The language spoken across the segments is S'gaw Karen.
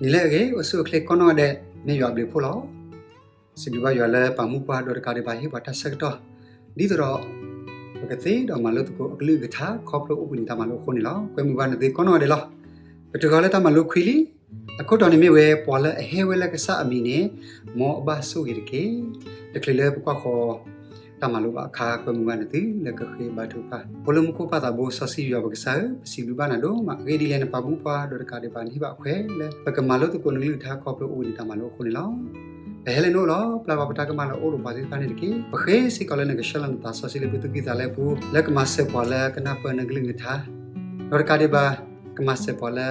နံၤလၢအဂ့ၤ အိၣ်ဆူၣ်အိၣ်ချ့ကိးနီၢ်ဂၤဒဲး မ့ၢ်ယွၤအဘျုးအဖှိၣ်လီၤ. စံးဘျုးဘၣ်ယွၤလၢပာ်မူပှၤဒီးတကးဒံးဘၣ်ဟ့ၣ်ပှၤတၢ်ဆၢကတီၢ် ဒ်သိးဒီး ပကသ့ဒီးမၤလိသကိးအကလုၢ်အကထါ ခီဖျိအိၣ်ဘှံးနံၤတၢ်မၤလိအဃိန့ၣ်လီၤ. ကွဲမုာ်ဘၣ်နသုကိးနီၢ်ဂၤဒဲးလီၤ. ပတုၤဃီၤလၢတၢ်မၤလိခွံလံ. အခိၣ်တီန့ၣ်မ့ၢ်ဝဲ ပှၤလၢအဟဲဝဲလၢကစၢ်အမံၤန့ၣ် မ်အဘၣ်ဆိၣ်ဂ့ၤတက့ၢ်. တချုးလၢပကွၢ်ဃီၤ တၢ်မၤလိဘၣ်အခါ ကွဲမုာ်ဘၣ်နသုလၢကဃ့ဘါထုကဖၣ်. အိၣ်လၢမူခိၣ်ပၢ်သးဘိစီဆှံယွၤပကစၢ်ဧၢ, ပစံးဘျုးဘၣ်နၤဒိၣ်မး အဂ့ၢ်ဒ်လဲၣ် နပာ်မူပှၤဒီးတကးဒံးဘၣ် နဟ့ၣ်ဘၣ်အခွဲးလၢ ပကမၤလိသကိးနကလုၢ်ကထါ ခီဖျိအိၣ်ဘှံးနံၤတၢ်မၤလိအဃိန့ၣ်လီၤ. ပဟဲလၢနအိၣ်လီၤ. ပျၢ်ဘၣ်ပတၢ်ကမၣ်လၢအအိၣ်ဒီးပှၤသ့ၣ်တဖၣ်န့ၣ်တက့ၢ်. ပဃ့စ့ၢ်ကီးလၢနကဆှၢလီၤနသးစီဆှံလၢပသူၣ်ကံၢ်သးလဲပူၤ လၢကမၤစၢၤပှၤလၢကနၢ်ပၢၢ်နကလုၢ်နကထါ ဒီးတကးဒံးဘၣ် ကမၤစၢၤပှၤလၢ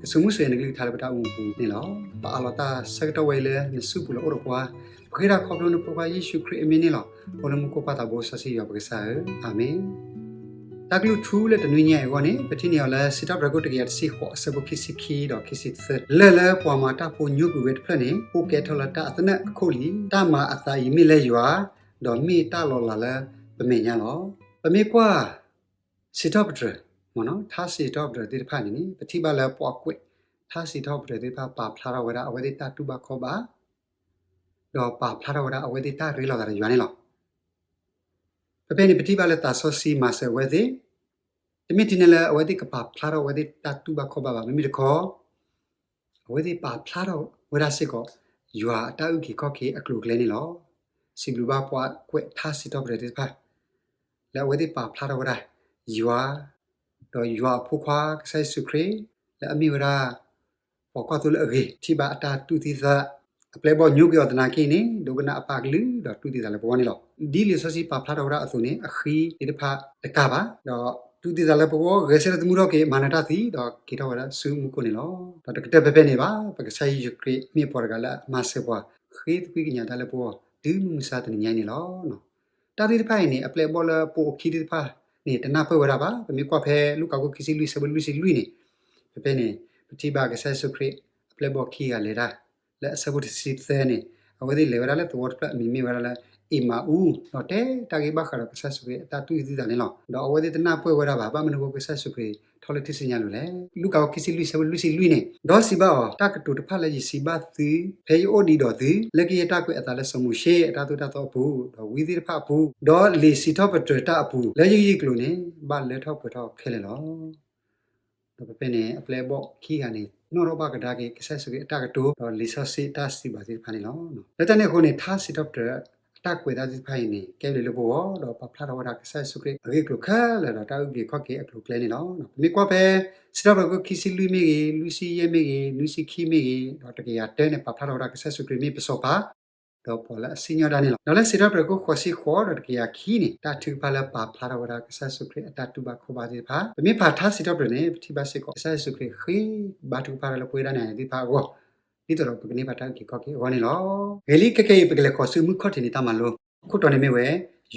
ကဆိးမုၢ်ဆိးယံၤနကလုၢ်ကထါလၢပတၢ်အိၣ်မူပူၤန့ၣ်လီၤ. ပအးလီၤတၢ်ဆၢကတီၢ်ဝဲအံၤလၢနစုပူၤလၢအိၣ်ဒီးပှၤ, ပဃ့တၢ်ခီဖျိနဖိခွါယ့ၣ်ၡူးခရံာ်အမံၤန့ၣ်လီၤ. အိၣ်လၢမူခိၣ်ပၢ်သးဘိစီဆှံယွၤပကစၢ်ဧၢ, အၤမ့ၣ်. တၢ်ကလုၢ်ထူလၢတနွံညါအံၤအဂီၢ်န့ၣ် ပထံၣ်န့ၢ်အီၤလၢစံးထီၣ်ပတြၢၤခိၣ်တကယၤတဆံဃိးအဆၢဖိခံဆံခံဒီးခံဆံသၢ, လၢၢ်လၢပှၤမၤတၢ်ဖိညိကွံာ်ဝဲတဖျၢၣ်န့ၣ် အိၣ်ကဲထီၣ်လၢတၢ်အသနၢၣ်အခိၣ်လံ. တၢ်မၤအသးအံၤမ့ၢ်လၢယွၤ, ဒီးမ့ၢ်တၢ်လီၤလးလၢပမဲာ်ညါလီၤ. ပမ့ၢ်ကွၢ် စံးထီၣ်ပတြၢၤ, ထါစံးထီၣ်ပတြၢၤသ့ၣ်တဖၣ်န့ၣ် ပထံၣ်ဘၣ်လၢပှၤကွဲးထါစံးထီၣ်ပတြၢၤသ့ၣ်တဖၣ် ပာ်ဖျါထီၣ်ဝဲဒၣ်အဝဲသ့ၣ်တၢ်တူၢ်ဘၣ်ခီၣ်ဘၣ်, ဒီးပာ်ဖျါထီၣ်ဝဲဒၣ်အဝဲသ့ၣ်တၢ်ရ့လိာ်သးဒီးယွၤန့ၣ်လီၤ. ဖဲဖဲန့ၣ် ပထံၣ်ဘၣ်လၢသးစီဆှံမၤစၢၤအဝဲသ့ၣ်, တမ့ၢ်ထဲန့ၣ်လၢအဝဲသ့ၣ်ကပာ်ဖျါထီၣ်အဝဲသ့ၣ်တၢ်တူၢ်ဘၣ်ခီၣ်ဘၣ်ဘၣ်, မ့မ့ၢ်တခီ အဝဲသ့ၣ်ပာ်ဖျါထီၣ်ဝဲဒၣ်စ့ၢ်ကီး ယွၤအတၢ်အုၣ်က့ၤခီၣ်က့ၤအကျိၤအကျဲန့ၣ်လီၤ. စံးဘျုးဘၣ်ပှၤကွဲးထါစံးထီၣ်ပတြၢၤသ့ၣ်တဖၣ် လၢအဝဲသ့ၣ်ပာ်ဖျါထီၣ်ဝဲဒၣ် ယွၤ, ဒီးယွၤအဖိခွါကစၢ်ယ့ၣ်ၡူးခရံာ် လၢအမ့ၢ်ဝဲဒၣ် ပှၤကွၢ်သိလၢအဂ့ၤ ထံၣ်ဘၣ်အတၢ်တူၢ်သံသး, အပျဲၢ်အဘီၣ်ညိကွံာ်အီၤသနာ်က့န့ၣ် ဒိကနၣ်အပၢ်ကလုၢ်ဒီးတူၢ်သံသးလၢပဂီၢ်န့ၣ်လီၤ. ဒ်လံာ်စီဆှံပာ်ဖျါထီၣ်ဝဲဒၣ်အသိးန့ၣ် အဃံသ့ၣ်တဖၣ်တကၢ်ဘၣ်, ဒီးတူၢ်သံသးလၢပဂီၢ် ဂဲၤဆၢထၢၣ်သမူထီၣ်က့ၤ မၤနၢၤတၢ်သံ ဒီးက့ၤထီၣ်ဝဲဒၣ်ဆူမူခိၣ်န့ၣ်လီၤ. ဒီးတကတၢၢ်ဖဲဖဲန့ၣ်ဘၣ်, ပကစၢ်ယ့ၣ်ၡူးခရံာ်မ့ၢ်ပှၤတဂၤလၢအမၤစၢၤပှၤ ဃ့သကွံၢ်ကညးတၢ်လၢပဂီၢ် တုၤမုၢ်မဆါတနံၤညါအံၤန့ၣ်လီၤ. တၢ်သ့ၣ်တဖၣ်အံၤန့ၣ် အပျဲၢ်အဘီၣ်လၢပအိၣ်ခံသ့ၣ်တဖၣ်န့ၣ် တနၢ်ပၢၢ်ဝဲဒၣ်ဘၣ်. ပမ့ၢ်ကွၢ်ဖဲလူၤကၣ်ခိၣ်ခံဆံလွံၢ်ဆၢဖိလွံၢ်ဆံလွံၢ်န့ၣ်, ဖဲဖဲန့ၣ် ပထံၣ်ဘၣ်ကစၢ်ယ့ၣ်ၡူးခရံာ် အပျဲၢ်အဘီၣ်ခံဂၤလဲၤတၢ် လၢအဆၢဖိတဆံသၢန့ၣ်, အဝဲသ့ၣ်လဲၤဝဲဒၣ်လၢသဝီတဖျၢၣ်အမံၤမ့ၢ်ဝဲဒၣ်လၢ အ့မၤအူ, ဒီးတဲတၢ်ဂ့ၢ်ဘၣ်ဃးဒီးကစၢ်ယ့ၣ်ၡူးခရံာ်အတၢ်တူၢ်သံသးန့ၣ်လီၤ. ဒီးအဝဲသ့ၣ်တနၢ်ပၢၢ်ဝဲဒၣ်ဘၣ် ဘၣ်မနုၤအဃိကစၢ်ယ့ၣ်ၡူးခရံာ်ထီၣ်လၢထံစုညါလိၤလဲၣ်. လူၤကၣ်ခိၣ်ခံဆံလွံၢ်ဆၢဖိလွံၢ်ဆံလွံၢ်န့ၣ်, ဒီးစံးဘၣ်အီၤ, တၢ်ကတိၤတဖၣ်လၢယစံးဘၣ်သု ဖဲယအိၣ်ဒံးဒီးသု လၢကယဲၢ်တၢ်ကွဲးအသးလၢစီၤမိၤၡ့အတၢ်သိၣ်တၢ်သီအပူၤ, ဒီးဝံသ့ၣ်တဖၣ်အပူၤ, ဒီးလံာ်စံးထီၣ်ပတြၢၤတၢ်အပူၤ လၢယဂ့ၢ်ကျိၤန့ၣ် ဘၣ်လၢထီၣ်ပှဲၤထီၣ်ခဲလၢာ်လီၤ. ဒီးဖဲဖဲန့ၣ် အပျဲၢ်အဘီၣ်ခံဂၤန့ၣ် နီၣ်ထီၣ်ဘၣ်ကဒါက့ၤ ကစၢ်ယ့ၣ်ၡူးခရံာ်အတၢ်ကတိၤ ဒီးလံာ်စီဆှံအတၢ်စံးဘၣ်သ့ၣ်တဖၣ်န့ၣ်လီၤ. လၢတၢ်န့ၣ်အဃိန့ၣ် ထါစံးထီၣ်ပတြၢၤအတၢ်ကွဲးတၢ်သ့ၣ်တဖၣ်အံၤန့ၣ် ကဲဘျုးလၢပဂီၢ် ဒီးပာ်ဖျါထီၣ်ဝဲဒၣ်ကစၢ်ယ့ၣ်ၡူးခရံာ်အဂ့ၢ်အကျိၤခဲလၢာ်ဒီးတၢ်အုၣ်က့ၤခီၣ်က့ၤအကျိၤအကျဲန့ၣ်လီၤ. ပမ့ၢ်ကွၢ်ဖဲ စံးထီၣ်ပတြၢၤခိၣ်ခံဆံလွံၢ်မ့ၢ်ဂ့ၤ, လွံၢ်ဆံယဲၢ်မ့ၢ်ဂ့ၤ, လွံၢ်ဆံခံမ့ၢ်ဂ့ၤ, ဒီးတကယၤတၢန့ၣ် ပာ်ဖျါထီၣ်ဝဲဒၣ်ကစၢ်ယ့ၣ်ၡူးခရံာ်မ့ၢ်ပစီၤပၤ ဒီးပှၤလၢအစံၣ်ညီၣ်တၢ်န့ၣ်လီၤ. ဒီးလၢစံးထီၣ်ပတြၢၤခိၣ်ဃိးဆံဃိးဒီးတကယၤခံန့ၣ် တၢ်ထုကဖၣ်လၢပာ်ဖျါထီၣ်ဝဲဒၣ်ကစၢ်ယ့ၣ်ၡူးခရံာ်အတၢ်တူၢ်ဘၣ်ခီၣ်ဘၣ်သ့ၣ်တဖၣ်, ပမ့ၢ်ဖးထါစံးထီၣ်ပတြၢၤန့ၣ် ပထံၣ်ဘၣ်စ့ၢ်ကီး ကစၢ်ယ့ၣ်ၡူးခရံာ်ဃ့ဘါထုကဖၣ်တၢ်လၢပဝဲဒၣ်နၤယၤသ့ၣ်တဖၣ်အဂီၢ် ဒ်သိးဒီးပကန့ၢ်ဘၣ်တၢ်အုၣ်က့ၤခီၣ်က့ၤအဂီၢ်န့ၣ်လီၤ. ဂ့ၤလံ ခဲကနံၣ်အံၤ ပကလဲၤဃီၤဆူမုၢ်ခီၣ်ထံးန့ၣ်တၢ်မၤလိ, အခိၣ်တီန့ၣ်မ့ၢ်ဝဲ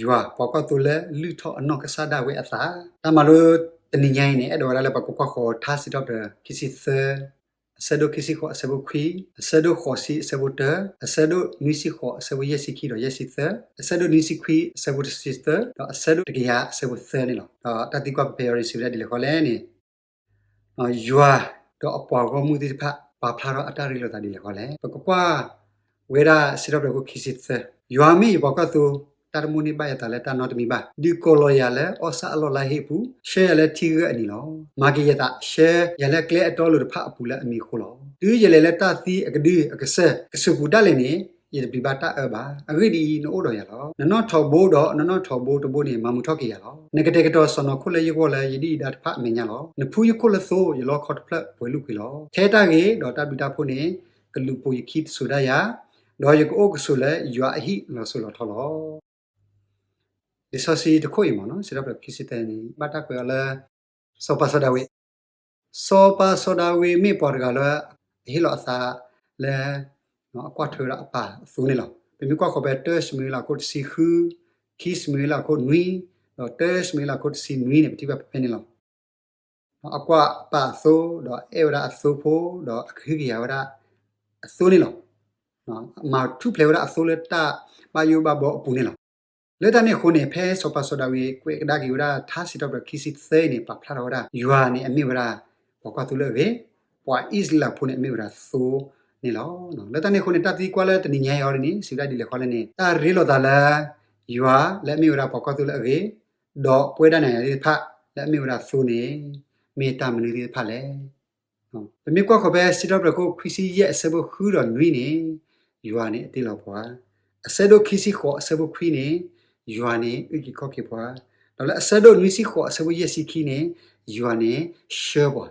ယွၤပှၤကွၢ်သိလၢလုၢ်ထီၣ်အနီၢ်ကစၢ်ဒၣ်ဝဲအသး. တၢ်မၤလိတနံၤညါအံၤန့ၣ် အဲၣ်ဒိးဝဲဒၣ်လၢပကကွၢ်ဃီၤထါစံးထီၣ်ပတြၢၤခံဆံသၢ အဆၢဒိၣ်ခံဆံဃိးအဆၢဖိခွံ, အဆၢဒိၣ်ဃိးဆံအဆၢဖိတၢ, အဆၢဒိၣ်နွံဆံဃိးအဆၢဖိယဲၢ်ဆံခံဒီးယဲၢ်ဆံသၢ, အဆၢဒိၣ်နွံဆံခွံအဆၢဖိတဆံသၢ, ဒီးအဆၢဒိၣ်တကယၤအဆၢဖိသၢန့ၣ်လီၤ. ဒီးတၢ်သံကွၢ်ဖဲဖဲအံၤစံးဝဲဒၣ်ဒ်လဲၣ်ဃီလဲၣ်န့ၣ် ယွၤဒီးအပှၤဂီၢ်မုၢ်သ့ၣ်တဖၣ် ပာ်ဖျါထီၣ်အတၢ်ရ့လိာ်သးဒ်လဲၣ်ဃီလဲၣ်. ပကကွၢ်ဝဲဒၣ်စံးထီၣ်ပတြၢၤခိၣ်ခံဆံသၢ, ယွၤမ့ၢ်ယပှၤကွၢ်သိ, တၢ်တမိၣ်န့ၢ်ဘၣ်ယသးလၢတၢ်နီတမံၤဘၣ်. ဒုးကိးလီၤယၤလၢအီၣ်ဆၣ်အလီၢ်လါဟ့ၣ်အပူၤ, ဆှၢယၤလၢထံဂၢၢ်အနံၤလီၤ. မၤက့ၤယသးဆှၢယၤလၢကျဲအတီအလိၤတဖၣ်အပူၤလၢအမံၤအဃိလီၤ. တုၤယလဲၤလၢတၢ်သံအကဒုအကစၢၢ်ကဆူးပူၤဒၣ်လဲာ်န့ၣ်, ယတပျံၤဘၣ်တၢ်အၢဘၣ်. အဂ့ၢ်ဒ်အံၤ, နအိၣ်ဒီးယၤလီၤ. နနီၣ်ထိးဘိဒီးနနီၣ်ထိးဘိတဘိန့ၣ် မၤမုာ်ထီၣ်က့ၤယၤလီၤ. နကတဲာ်ကတီၤစီၢ်နီၤခိၣ်လၢယဂီၢ်လၢယဒံၣ်ယဒါတဖၣ်အမဲာ်ညါလီၤ. နဖှူယခိၣ်လၢသိ, ယလီခီတဖျၢၣ်ပှဲၤလုာ်ကွံာ်လီၤ. ထဲတၢ်ဂ့ၤဒီးတၢ်ဘျုးတၢ်ဖှိၣ်န့ၣ် ကလူၤပိာ်ယခံတစိၤဒၣ်ယၤ, ဒီးယကအိၣ်ကဆိးလၢယွၤအဟံၣ်လီၤစိၤလီၤထီလီၤ. လံာ်စီဆှံတခိၣ်အံၤမ့ၢ်နီၤ, စံးထီၣ်ပတြၢၤခံဆံသၢန့ၣ် ဘၣ်တၢ်ကွဲးအီၤလၢ စီၤပၤစီၤဒၤဝံး, စီၤပၤစီၤဒၤဝံးမ့ၢ်ပှၤတဂၤလၢ အဟ့ၣ်လီၤအသးလၢ အကွၢ်ထွဲဝဲဒၣ်အပၢ်အသိန့ၣ်လီၤ. ပမ့ၢ်ကွၢ်ဃီၤဖဲတၢၢ်ၡမူၤအ့လးခိၣ်တဆံဃု, ခံၡမူၤအ့လးခိၣ်နွံ, ဒီးတၢၢ်ၡမူၤအ့လးခိၣ်တဆံနွံန့ၣ် ပထံၣ်ဘၣ်ဖဲဖဲန့ၣ်လီၤ. အကွၢ်ပၢ်အသိ, ဒီးအဲၣ်ဝဲဒၣ်အသိဖိ, ဒီးအကဟုကယာ်ဝဲဒၣ်အသိန့ၣ်လီၤ. အမၤထူၣ်ဖျဲးဝဲဒၣ်အသိလၢတၢ်ဘၣ်ယိၣ်ဘၣ်ဘီအပူၤန့ၣ်လီၤ. လၢတၢ်န့ၣ်အဃိန့ၣ် ဖဲစီၤပၤစီၤဒၤဝံးကွဲးကဒါက့ၤဝဲဒၣ်ထါစံးထီၣ်ပတြၢၤခံဆံသၢအံၤန့ၣ် ပာ်ဖျါထီၣ်ဝဲဒၣ် ယွၤန့ၣ်အမ့ၢ်ဝဲဒၣ် ပှၤကွၢ်သိလၢအဂ့ၤ, ပှၤအံၣ်စရ့လးဖိန့ၣ် အမ့ၢ်ဝဲဒၣ်သိန့ၣ်လီၤ. လၢတၢ်န့ၣ်အဃိန့ၣ် တၢ်သံကွၢ်လၢတနံၤညါအံၤအီၤဒ်န့ၣ် စံးဝဲဒၣ်ဒ်လဲၣ်ဃီလဲၣ်န့ၣ် တၢ်ရ့လိာ်သးလၢ ယွၤလၢအမ့ၢ်ဝဲဒၣ်ပှၤကွၢ်သိလၢအဂ့ၤ, ဒီးပဝဲဒၣ်နၤယၤသ့ၣ်တဖၣ် လၢအမ့ၢ်ဝဲဒၣ်သိန့ၣ် မ့ၢ်တၢ်မနုၤသ့ၣ်တဖၣ်လဲၣ်. ပမ့ၢ်ကွၢ်ဃီၤဖဲစံးထီၣ်ပတြၢၤခိၣ်ခွံဆံယဲၢ်အဆၢဖိဃုဒီးနွံန့ၣ်, ယွၤန့ၣ်အတ့လီၤပှၤ, အဆၢဒိၣ်ခံဆံဃိးအဆၢဖိခွံန့ၣ်, ယွၤန့ၣ်အုၣ်က့ၤခီၣ်က့ၤပှၤ, ဒီးလၢအဆၢဒိၣ်နွံဆံဃိးအဆၢဖိယဲၢ်ဆံခံန့ၣ်, ယွၤန့ၣ်ဆှၢပှၤ,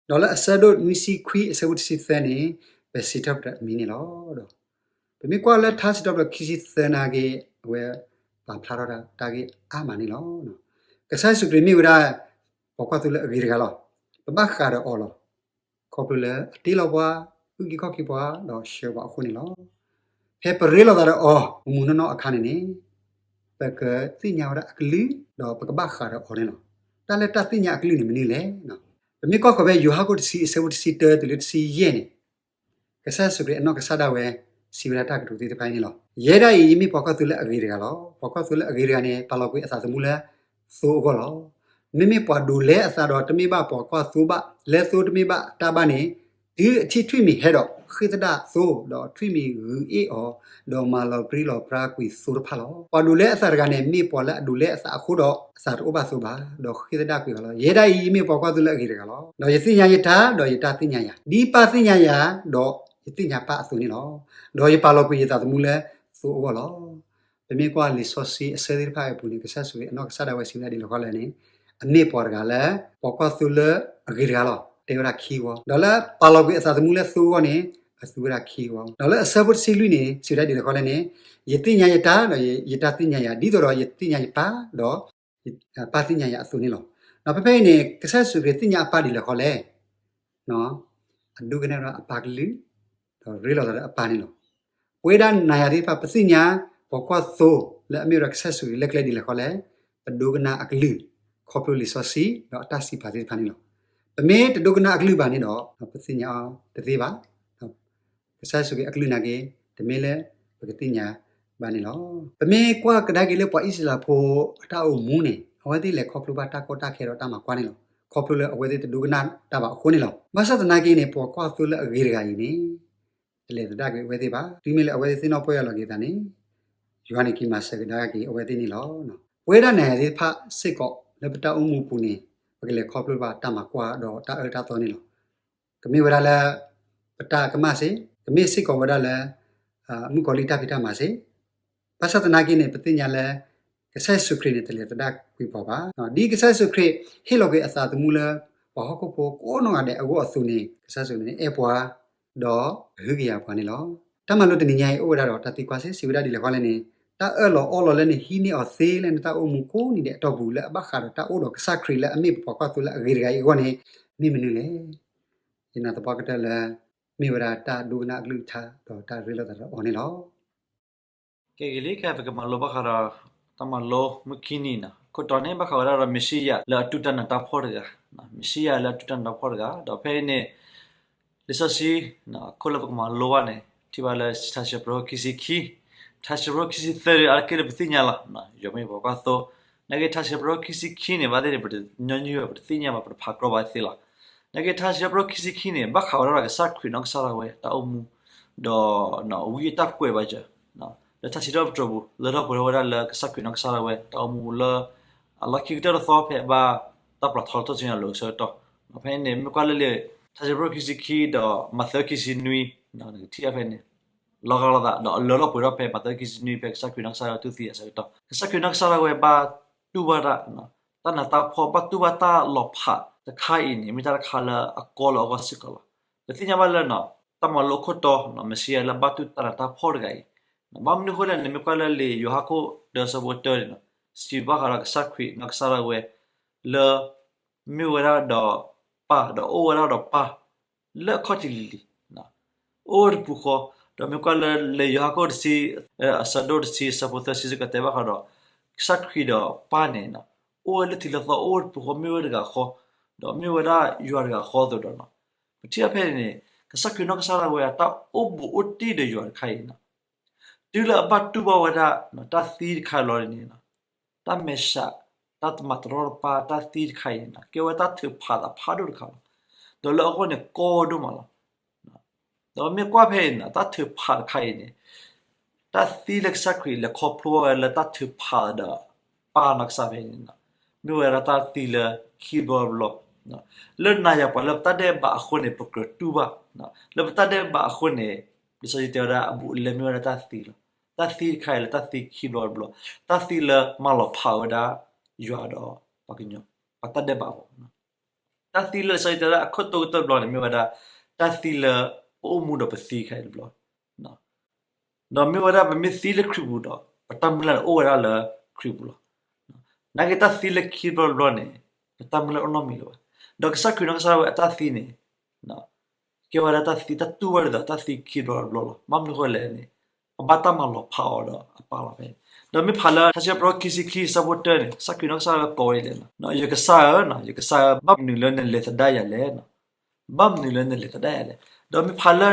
ဒီးလၢအဆၢဒိၣ်နွံဆံခွံအဆၢဖိတဆံသၢန့ၣ်, ပစံးထီၣ်ပတြၢၤအမံၤန့ၣ်လီၤ. ဒီး ပမ့ၢ်ကွၢ်လၢထါစံးထီၣ်ပတြၢၤခံဆံသၢနာ်က့, အဝဲပာ်ဖျါထီၣ်တၢ်ဂ့ၢ်အါမးန့ၣ်လီၤ. ကစၢ်ယ့ၣ်ၡူးခရံာ်မ့ၢ်ဝဲဒၣ် ပှၤကွၢ်သိလၢအဂ့ၤတဂၤလီၤ. ပဘၣ်ဃးဒီးအီၤလီၤ. ခီဖျိလၢအတ့လီၤပှၤ, အုၣ်က့ၤခီၣ်က့ၤပှၤ, ဒီးဆှၢပှၤအဃိန့ၣ်လီၤ. ဖဲပရ့လိာ်သးဒီးအီၤ မုၢ်မုၢ်နီၢ်နီၢ်အခါန့ၣ်န့ၣ်, ပကသ့ၣ်ညါဝဲဒၣ်အကလုၢ်, ဒီးပကဘၣ်ဃးဒီးအီၤန့ၣ်လီၤ. တၢ်လၢတၢ်သ့ၣ်ညါအကလုၢ်န့ၣ်မနုၤလဲၣ်. ပမ့ၢ်ကွၢ်ဃီၤဖဲယိၤဟၣ်ခိၣ်တဆံအဆၢဖိတဆံတၢတုၤလၢတဆံယဲၢ်န့ၣ်, ကစၢ်ယ့ၣ်ၡူးခရံာ်အနီၢ်ကစၢ်ဒၣ်ဝဲ စံးဝဲဒၣ်တၢ်ကတိၤသ့ၣ်တဖၣ်အံၤန့ၣ်လီၤ. ယဲဒၣ်အံၤ ယမ့ၢ်ပှၤကွၢ်သိလၢအဂ့ၤတဂၤလီၤ. ပှၤကွၢ်သိလၢအဂ့ၤတဂၤန့ၣ် ပာ်လီၤကွံာ်အသးသမူလၢသိအဂီၢ်လီၤ. မ့မ့ၢ်ပှၤဒိးလဲအသးဒီးတမ့ၢ်ဘၣ်ပှၤကွၢ်သိဘၣ်, လဲသိတမ့ၢ်ဘၣ်တၢ်ဘၣ်န့ၣ်, တုၤအထံၣ်ထွံၣ်မံၤဟဲဒီးဃ့ၢ်သဒၣ်သိ, ဒီးထွံၣ်မံၤဂုာ်အ့ၣ်အီၤ, ဒီးမၤလီၤပြံလီၤပြါကွံာ်သိတဖၣ်လီၤ. ပှၤဒိးလဲအသးတဂၤန့ၣ် မ့ၢ်ပှၤလၢအဒိးလဲအသးအဃိဒီး အသးတအိၣ်ဘၣ်သိဘၣ်, ဒီးဃ့ၢ်သဒၣ်ကွံာ်အီၤလီၤ. ယဲဒၣ်အံၤ ယမ့ၢ်ပှၤကွၢ်သိလၢအဂ့ၤတဂၤလီၤ. ဒီးယသ့ၣ်ညါယတၢ်, ဒီးယတၢ်သ့ၣ်ညါယၤ, ဒ်ပၢ်သ့ၣ်ညါယၤ, ဒီးယသ့ၣ်ညါပၢ်အသိးန့ၣ်လီၤ. ဒီးယပာ်လီၤကွံာ်ယသးသမူလၢသိအဂီၢ်လီၤ. ပမ့ၢ်ကွၢ်လံာ်စီဆှံအဆၢသ့ၣ်တဖၣ်အံၤအပူၤန့ၣ် ကစၢ်ယ့ၣ်ၡူးခရံာ်အနီၢ်ကစၢ်ဒၣ်ဝဲစံးဝဲဒၣ်ဒ်လဲၣ်ဃီလဲၣ်န့ၣ်, အမ့ၢ်ပှၤတဂၤလၢ ပှၤကွၢ်သိလၢအဂ့ၤတဂၤလီၤ. တဲဝဲဒၣ်ခံဝီ, ဒီးလၢပာ်လီၤကွံာ်အသးသမူလၢသိအဂီၢ်န့ၣ်, အသူဝဲဒၣ်ခံဝီ, ဒီးလၢအဆၢဖိတဆံလွံၢ်န့ၣ် စံးဝဲဒၣ်ဒ်လဲၣ်ဃီလဲၣ်န့ၣ်, ယသ့ၣ်ညါယတၢ်, ဒီးယတၢ်သ့ၣ်ညါယၤ, ဒ်သိးဒီးယသ့ၣ်ညါယပၢ်, ဒီး ပၢ်သ့ၣ်ညါယၤအသိးန့ၣ်လီၤ. ဒီးဖဲဖဲအံၤန့ၣ် ကစၢ်ယ့ၣ်ၡူးခရံာ်သ့ၣ်ညါအပၢ်ဒ်လဲၣ်ဃီလဲၣ်, အဒိကနၣ်ဝဲဒၣ်အပၢ်ကလုၢ်, ဒီးရ့လိာ်သးဒီးအပၢ်န့ၣ်လီၤ. ပဝဲဒၣ်နၤယၤသ့ၣ်တဖၣ် ပသ့ၣ်ညါ ပှၤကွၢ်သိလၢအမ့ၢ်ဝဲဒၣ်ကစၢ်ယ့ၣ်ၡူးခရံာ်လၢကျဲဒ်လဲၣ်ဃီလဲၣ်, ပဒိကနၣ်အကလုၢ်, ခီဖျိလံာ်စီဆှံ ဒီးအတၢ်စံးပာ်သ့ၣ်တဖၣ်န့ၣ်လီၤ. ပမ့ၢ်တဒိကနၣ်အကလုၢ်ဘၣ်န့ၣ်ဒီး ပသ့ၣ်ညါအီၤတသ့ဘၣ်. ကစၢ်ယ့ၣ်ၡူးခရံာ်အကလုၢ်နာ်က့ တမ့ၢ်လၢပကသ့ၣ်ညါဘၣ်န့ၣ်လီၤ. ပမ့ၢ်ကွၢ်ကဒါက့ၤလၢပှၤအံၣ်စရ့လးဖိအတၢ်အိၣ်မူန့ၣ် အဝဲသ့ၣ်လဲၤခီဖျိဘၣ်တၢ်ကီတၢ်ခဲဒီးတၢ်မၤကွၢ်န့ၣ်လီၤ. ခီဖျိလၢအဝဲသ့ၣ်တဒိကနၣ်တၢ်ဘၣ်အဃိန့ၣ်လီၤ. ဘၣ်ဆၣ်သနာ်က့န့ၣ် ပှၤကွၢ်သိလၢအဂ့ၤတဂၤအံၤန့ၣ် တလဲၤသဒၣ်ကွံာ်အဝဲသ့ၣ်ဘၣ်. တုၤမ့ၢ်လၢအဝဲသ့ၣ်သ့ၣ်နီၣ်ပီၢ်ယၢ်လီၤက့ၤသးန့ၣ် ယွၤန့ၣ်က့ၤမၤစၢၤကဒါက့ၤအဝဲသ့ၣ်န့ၣ်လီၤ. ပဝဲဒၣ်နၤယၤသ့ၣ်တဖၣ်စ့ၢ်ကီး လၢပတၢ်အိၣ်မူအပူၤန့ၣ် ပကလဲၤခီဖျိဘၣ်တၢ်မၤကွၢ်ဒီးတၢ်အၢတၢ်သီန့ၣ်လီၤ. ကမ့ၢ်ဝဲဒၣ်လၢ ပတၢ်ကမၣ်စ့ၢ်, ကမ့ၢ်စ့ၢ်ကီးဝဲဒၣ်လၢ မုၣ်ကီၤလံၢ်တၢ်ဖံးတၢ်မၤစ့ၢ်, ဘၣ်ဆၣ်သနာ်က့န့ၣ် ပသ့ၣ်ညါလၢ ကစၢ်ယ့ၣ်ၡူးခရံာ်န့ၣ် တလဲၤသဒၣ်ကွံာ်ပှၤဘၣ်. ဒ်ကစၢ်ယ့ၣ်ၡူးခရံာ်ဟ့ၣ်လီၤကွံာ်အသးသမူလၢ ပှၤဟီၣ်ခိၣ်ဖိကိးနီၢ်ဂၤဒဲးအဂီၢ်အသိးန့ၣ် ကစၢ်ယ့ၣ်ၡူးခရံာ်န့ၣ် အဲၣ်ပှၤ ဒီးကဟုကယာ်ပှၤန့ၣ်လီၤ. တၢ်မၤလိတနံၤညါအံၤ အိၣ်ဝဲဒၣ်ဒီးတၢ်သံကွၢ်စ့ၢ် စံးဝဲဒၣ်ဒ်လဲၣ်ဃီလဲၣ်န့ၣ်, တၢ်အၢၣ်လီၤအီလီၤလၢနဟံးန့ၢ်အီၤသ့လၢနတၢ်အိၣ်မူကိးနံၤဒဲးအတီၢ်ပူၤ လၢအဘၣ်ဃးဒီးတၢ်အိၣ်ဒီးကစၢ်ခရံာ်လၢအမ့ၢ်ပပှၤကွၢ်သိလၢအဂ့ၤတဂၤအံၤအဂီၢ်န့ၣ် မ့ၢ်မနုၤလဲၣ်. ယနာ်သပှၢ်ကတၢၢ်လၢ မ့ၢ်ဝဲဒၣ်တၢ်ဒိကနၣ်အကလုၢ်ကထါ ဒီးတၢ်ရ့လိာ်သးဒီးအီၤန့ၣ်လီၤ. ကဲဂ့ၤလံ ခဲအံၤပကမၤလိဘၣ်ဃးဒီး တၢ်မၤလိမုၢ်ခံနံၤန့ၣ် ခိၣ်တီန့ၣ် ဘၣ်ဃးဝဲဒၣ်ဒီးမ့ၤၡံယၤလၢအတူၢ်တၢ်နးတၢ်ဖှီၣ်တဂၤ, မ့ၤၡံယၤလၢအတူၢ်တၢ်နးတၢ်ဖှီၣ်တဂၤ, ဒီးဖဲအံၤန့ၣ် လံာ်စီဆှံ အခိၣ်လၢပကမၤလိဘၣ်န့ၣ် ထံၣ်ဘၣ်လၢထါစံးပတြၢၤခိၣ်ခံဆံခံ, ထါစံးပတြၢၤခိၣ်ခံဆံသၢဒီး အါတက့ၢ်လၢပသ့ၣ်ညါလီၤ, ယွၤမ့ၢ်ပှၤကွၢ်သိ, နာ်က့ထါစံးပတြၢၤခိၣ်ခံဆံခံန့ၣ် ဘၣ်သ့ၣ်န့ၣ် ပတညီနုၢ်ဘၣ် ပတသ့ၣ်ညါဘၣ် ပတဖးကြီဘၣ်သ့လီၤ. နာ်က့ထါစံးပတြၢၤခိၣ်ခံဆံခံန့ၣ် ဘၣ်ဃးဝဲဒၣ်ဒီးကစၢ်ခရံာ်နီၢ်ကစၢ်ဒၣ်ဝဲတၢ်အိၣ်မူ ဒီး ဝံအတၢ်ကွဲးဘၣ်စၢၤ လၢထါစံးထီၣ်ပတြၢၤပူၤ လၢထီၣ်ပှဲၤထီၣ်ဝဲဒၣ်လၢကစၢ်ခရံာ်နီၢ်ကစၢ်ဒၣ်ဝဲတၢ်အိၣ်မူလၢ အလီၢ်ခံကတၢၢ်တသီဖဲအဘၣ်တၢ်ပျၢ်ထီလၢထီၣ်ထူၣ်စုညါအလိၤအဆၢကတီၢ်, ဖဲအံၤန့ၣ် မ့ၢ်ကွၢ်လၢလံာ် ထါစံးပတြၢၤခိၣ်ခံဆံခံဒီးမးသဲခံဆံနွံ နကထံၣ်အါဖဲန့ၣ် လီၤဂာ်လိာ်သး ဒီးအလၢလီၤပှဲၤထီၣ်ဖဲမးသဲခံဆံနွံ ဖဲကစၢ်ခရံာ်နီၢ်ကစၢ်ဒၣ်ဝဲတူၢ်သံအဆၢကတီၢ် ကစၢ်ခရံာ်နီၢ်ကစၢ်ဒၣ်ဝဲဘၣ်တူၢ်ဘၣ်တၢ် တၢ်နးတၢ်ဖှီၣ် ဘၣ်တူၢ်ဘၣ်တၢ်လီၤဖးတခါအံၤန့ၣ် မ့ၢ်တၢ်တခါလၢအကီလၢအဂီၢ်စ့ၢ်ကီးလီၤ. ပသ့ၣ်ညါဘၣ်လၢ တၢ်မၤလိခိၣ်တီ မ့ၤၡံယၤလၢဘၣ်တူၢ်တၢ်နးတၢ်ဖှီၣ်တဂၤအံၤ ဘၣ်မနုၤအဃိလဲၣ်န့ၣ် မ့ၢ်ကွၢ်လၢလံာ်ယိၤဟၣ်ခိၣ်တၢအဆၢဖိတၢန့ၣ် စံးဘၣ်ဃးဒီးကစၢ်ခရံာ်နီၢ်ကစၢ်ဒၣ်ဝဲ လၢ မ့ၢ်ဝဲဒၣ်ဒီးပၢ် ဒီးအိၣ်ဝဲဒၣ်ဒီးပၢ် လၢအခီၣ်ထံးလံၤလံၤ အိၣ်ဝဲတပူၤဃီ, ဒီးမ့ၢ်ကွၢ်လၢလံာ်ယိၤဟၣ်ခိၣ်တဆံ အဆၢဒိၣ်တဆံ အဆၢဖိသၢဆံစ့ၢ်ကီးတဲဘၣ်ဃးဒီး ကစၢ်ခရံာ်ဒီးပၢ်န့ၣ် အိၣ်ဝဲလၢထံးလၢသီ အိၣ်ဝဲတပူၤဃီ မ့ၢ်ဝဲတဂၤဃီ, ဒီးမ့ၢ်ဝဲဒၣ်ယွၤတဂၤဃီအသိးဒီး ပထံၣ်အါဖဲန့ၣ် ကစၢ်ခရံာ်နီၢ်ကစၢ်ဒၣ်ဝဲအတၢ်အိၣ်ဘူးအိၣ်တံၢ်ဒီးယွၤတခါအံၤ တုၤလၢအဘၣ်တူၢ်ဘၣ်ဝဲဒၣ် တၢ်သံတခါလီၤန့ၣ် တၢ်မဲာ်ဆှး တၢ်မၤတရီတပါ တၢ်သံတခါအံၤန့ၣ် ကဲဝဲတၢ်ထုးဖးသးဖးဒိၣ်တခါလီၤ. ဒီးလၢအဂီၢ်န့ၣ်ကီဒိၣ်မးလီၤ. ဒီးမ့ၢ်ကွၢ်ဖဲအံၤန့ၣ် တၢ်ထုးဖးတခါအံၤန့ၣ် တၢ်သံလၢကစၢ်ခရံာ်လဲၤခီဖျိဝဲလၢတၢ်ထုးဖးဒီး ပၢ်နီၢ်ကစၢ်ဖဲအံၤန့ၣ် မ့ၢ်ဝဲဒၣ်တၢ်သံလၢခံဘျီတဘျီ လၢနၤယၤပှၤလၢပတၢ်ဒဲးဘးအဃိန့ၣ် ပကြၢးတူၢ်ဘၣ်, လၢပတၢ်ဒဲးဘးအဃိန့ၣ် လံာ်စီဆှံတဲဝဲဒၣ်အဘူးအလဲမ့ၢ်ဝဲဒၣ်တၢ်သံလီၤ. တၢ်သံတခါအံၤလၢတၢ်သံခံဘျီတဘျီ, တၢ်သံလၢမၤလီၤဖးဝဲဒၣ်ယွၤဒီးပှၤကညီ, ပှၤတၢ်ဒဲးဘးအဂီၢ် တၢ်သံလၢလံာ်စီဆှံတဲဝဲဒၣ်အခိၣ်တီကတၢၢ်တဘျီန့ၣ် မ့ၢ်ဝဲဒၣ် တၢ်သံလၢပအိၣ်မူဒီးပသံတခါအံၤတဘျီ ဒီးမ့ၢ်ဝဲဒၣ်ပမ့ၢ်သံလၢခရံာ်ပူၤဒီး ပတၢ်မုၢ်လၢ်န့ၣ်အိၣ်ဝဲဒၣ်လၢခရံာ်ပူၤလီၤ. နာ်က့တၢ်သံလၢခံဘျီတဘျီန့ၣ် ပတၢ်မုၢ်လၢ်အိၣ်နီတမံၤလၢၤဘၣ်. ဒီးကစၢ်ခရံာ်နီၢ်ကစၢ်ဝဲအတၢ်သံန့ၣ် ကဲဝဲဒၣ်တၢ်သံ တၢ်တူၢ်ဘၣ်ဒ်သိးတၢ်သံခံဘျီတဘျီလီၤ. ဘၣ်မနုၤအဃိလဲၣ်န့ၣ် အဘၣ်တၢ်မၤလီၤဖးအီၤဒီးအပၢ်လီၤဖဲန့ၣ်. ဒီးမ့ၢ်ဖးလၢထါစံးထီၣ်ပတြၢၤခံဆံခံအဆၢဖိတၢန့ၣ် ကစၢ်ခရံာ်နီၢ်ကစၢ်ဝဲကိးဝဲဒ်လဲၣ်, ယကစၢ်ဧၢ, ယကစၢ်ဧၢ, ဘၣ်မနုၤလၢနလဲၤသဒၣ်ယၤလဲၣ်, ဘၣ်မနုၤလၢနလဲၤသဒၣ်ယၤလဲၣ်. ဒီးမ့ၢ်ဖးလၢ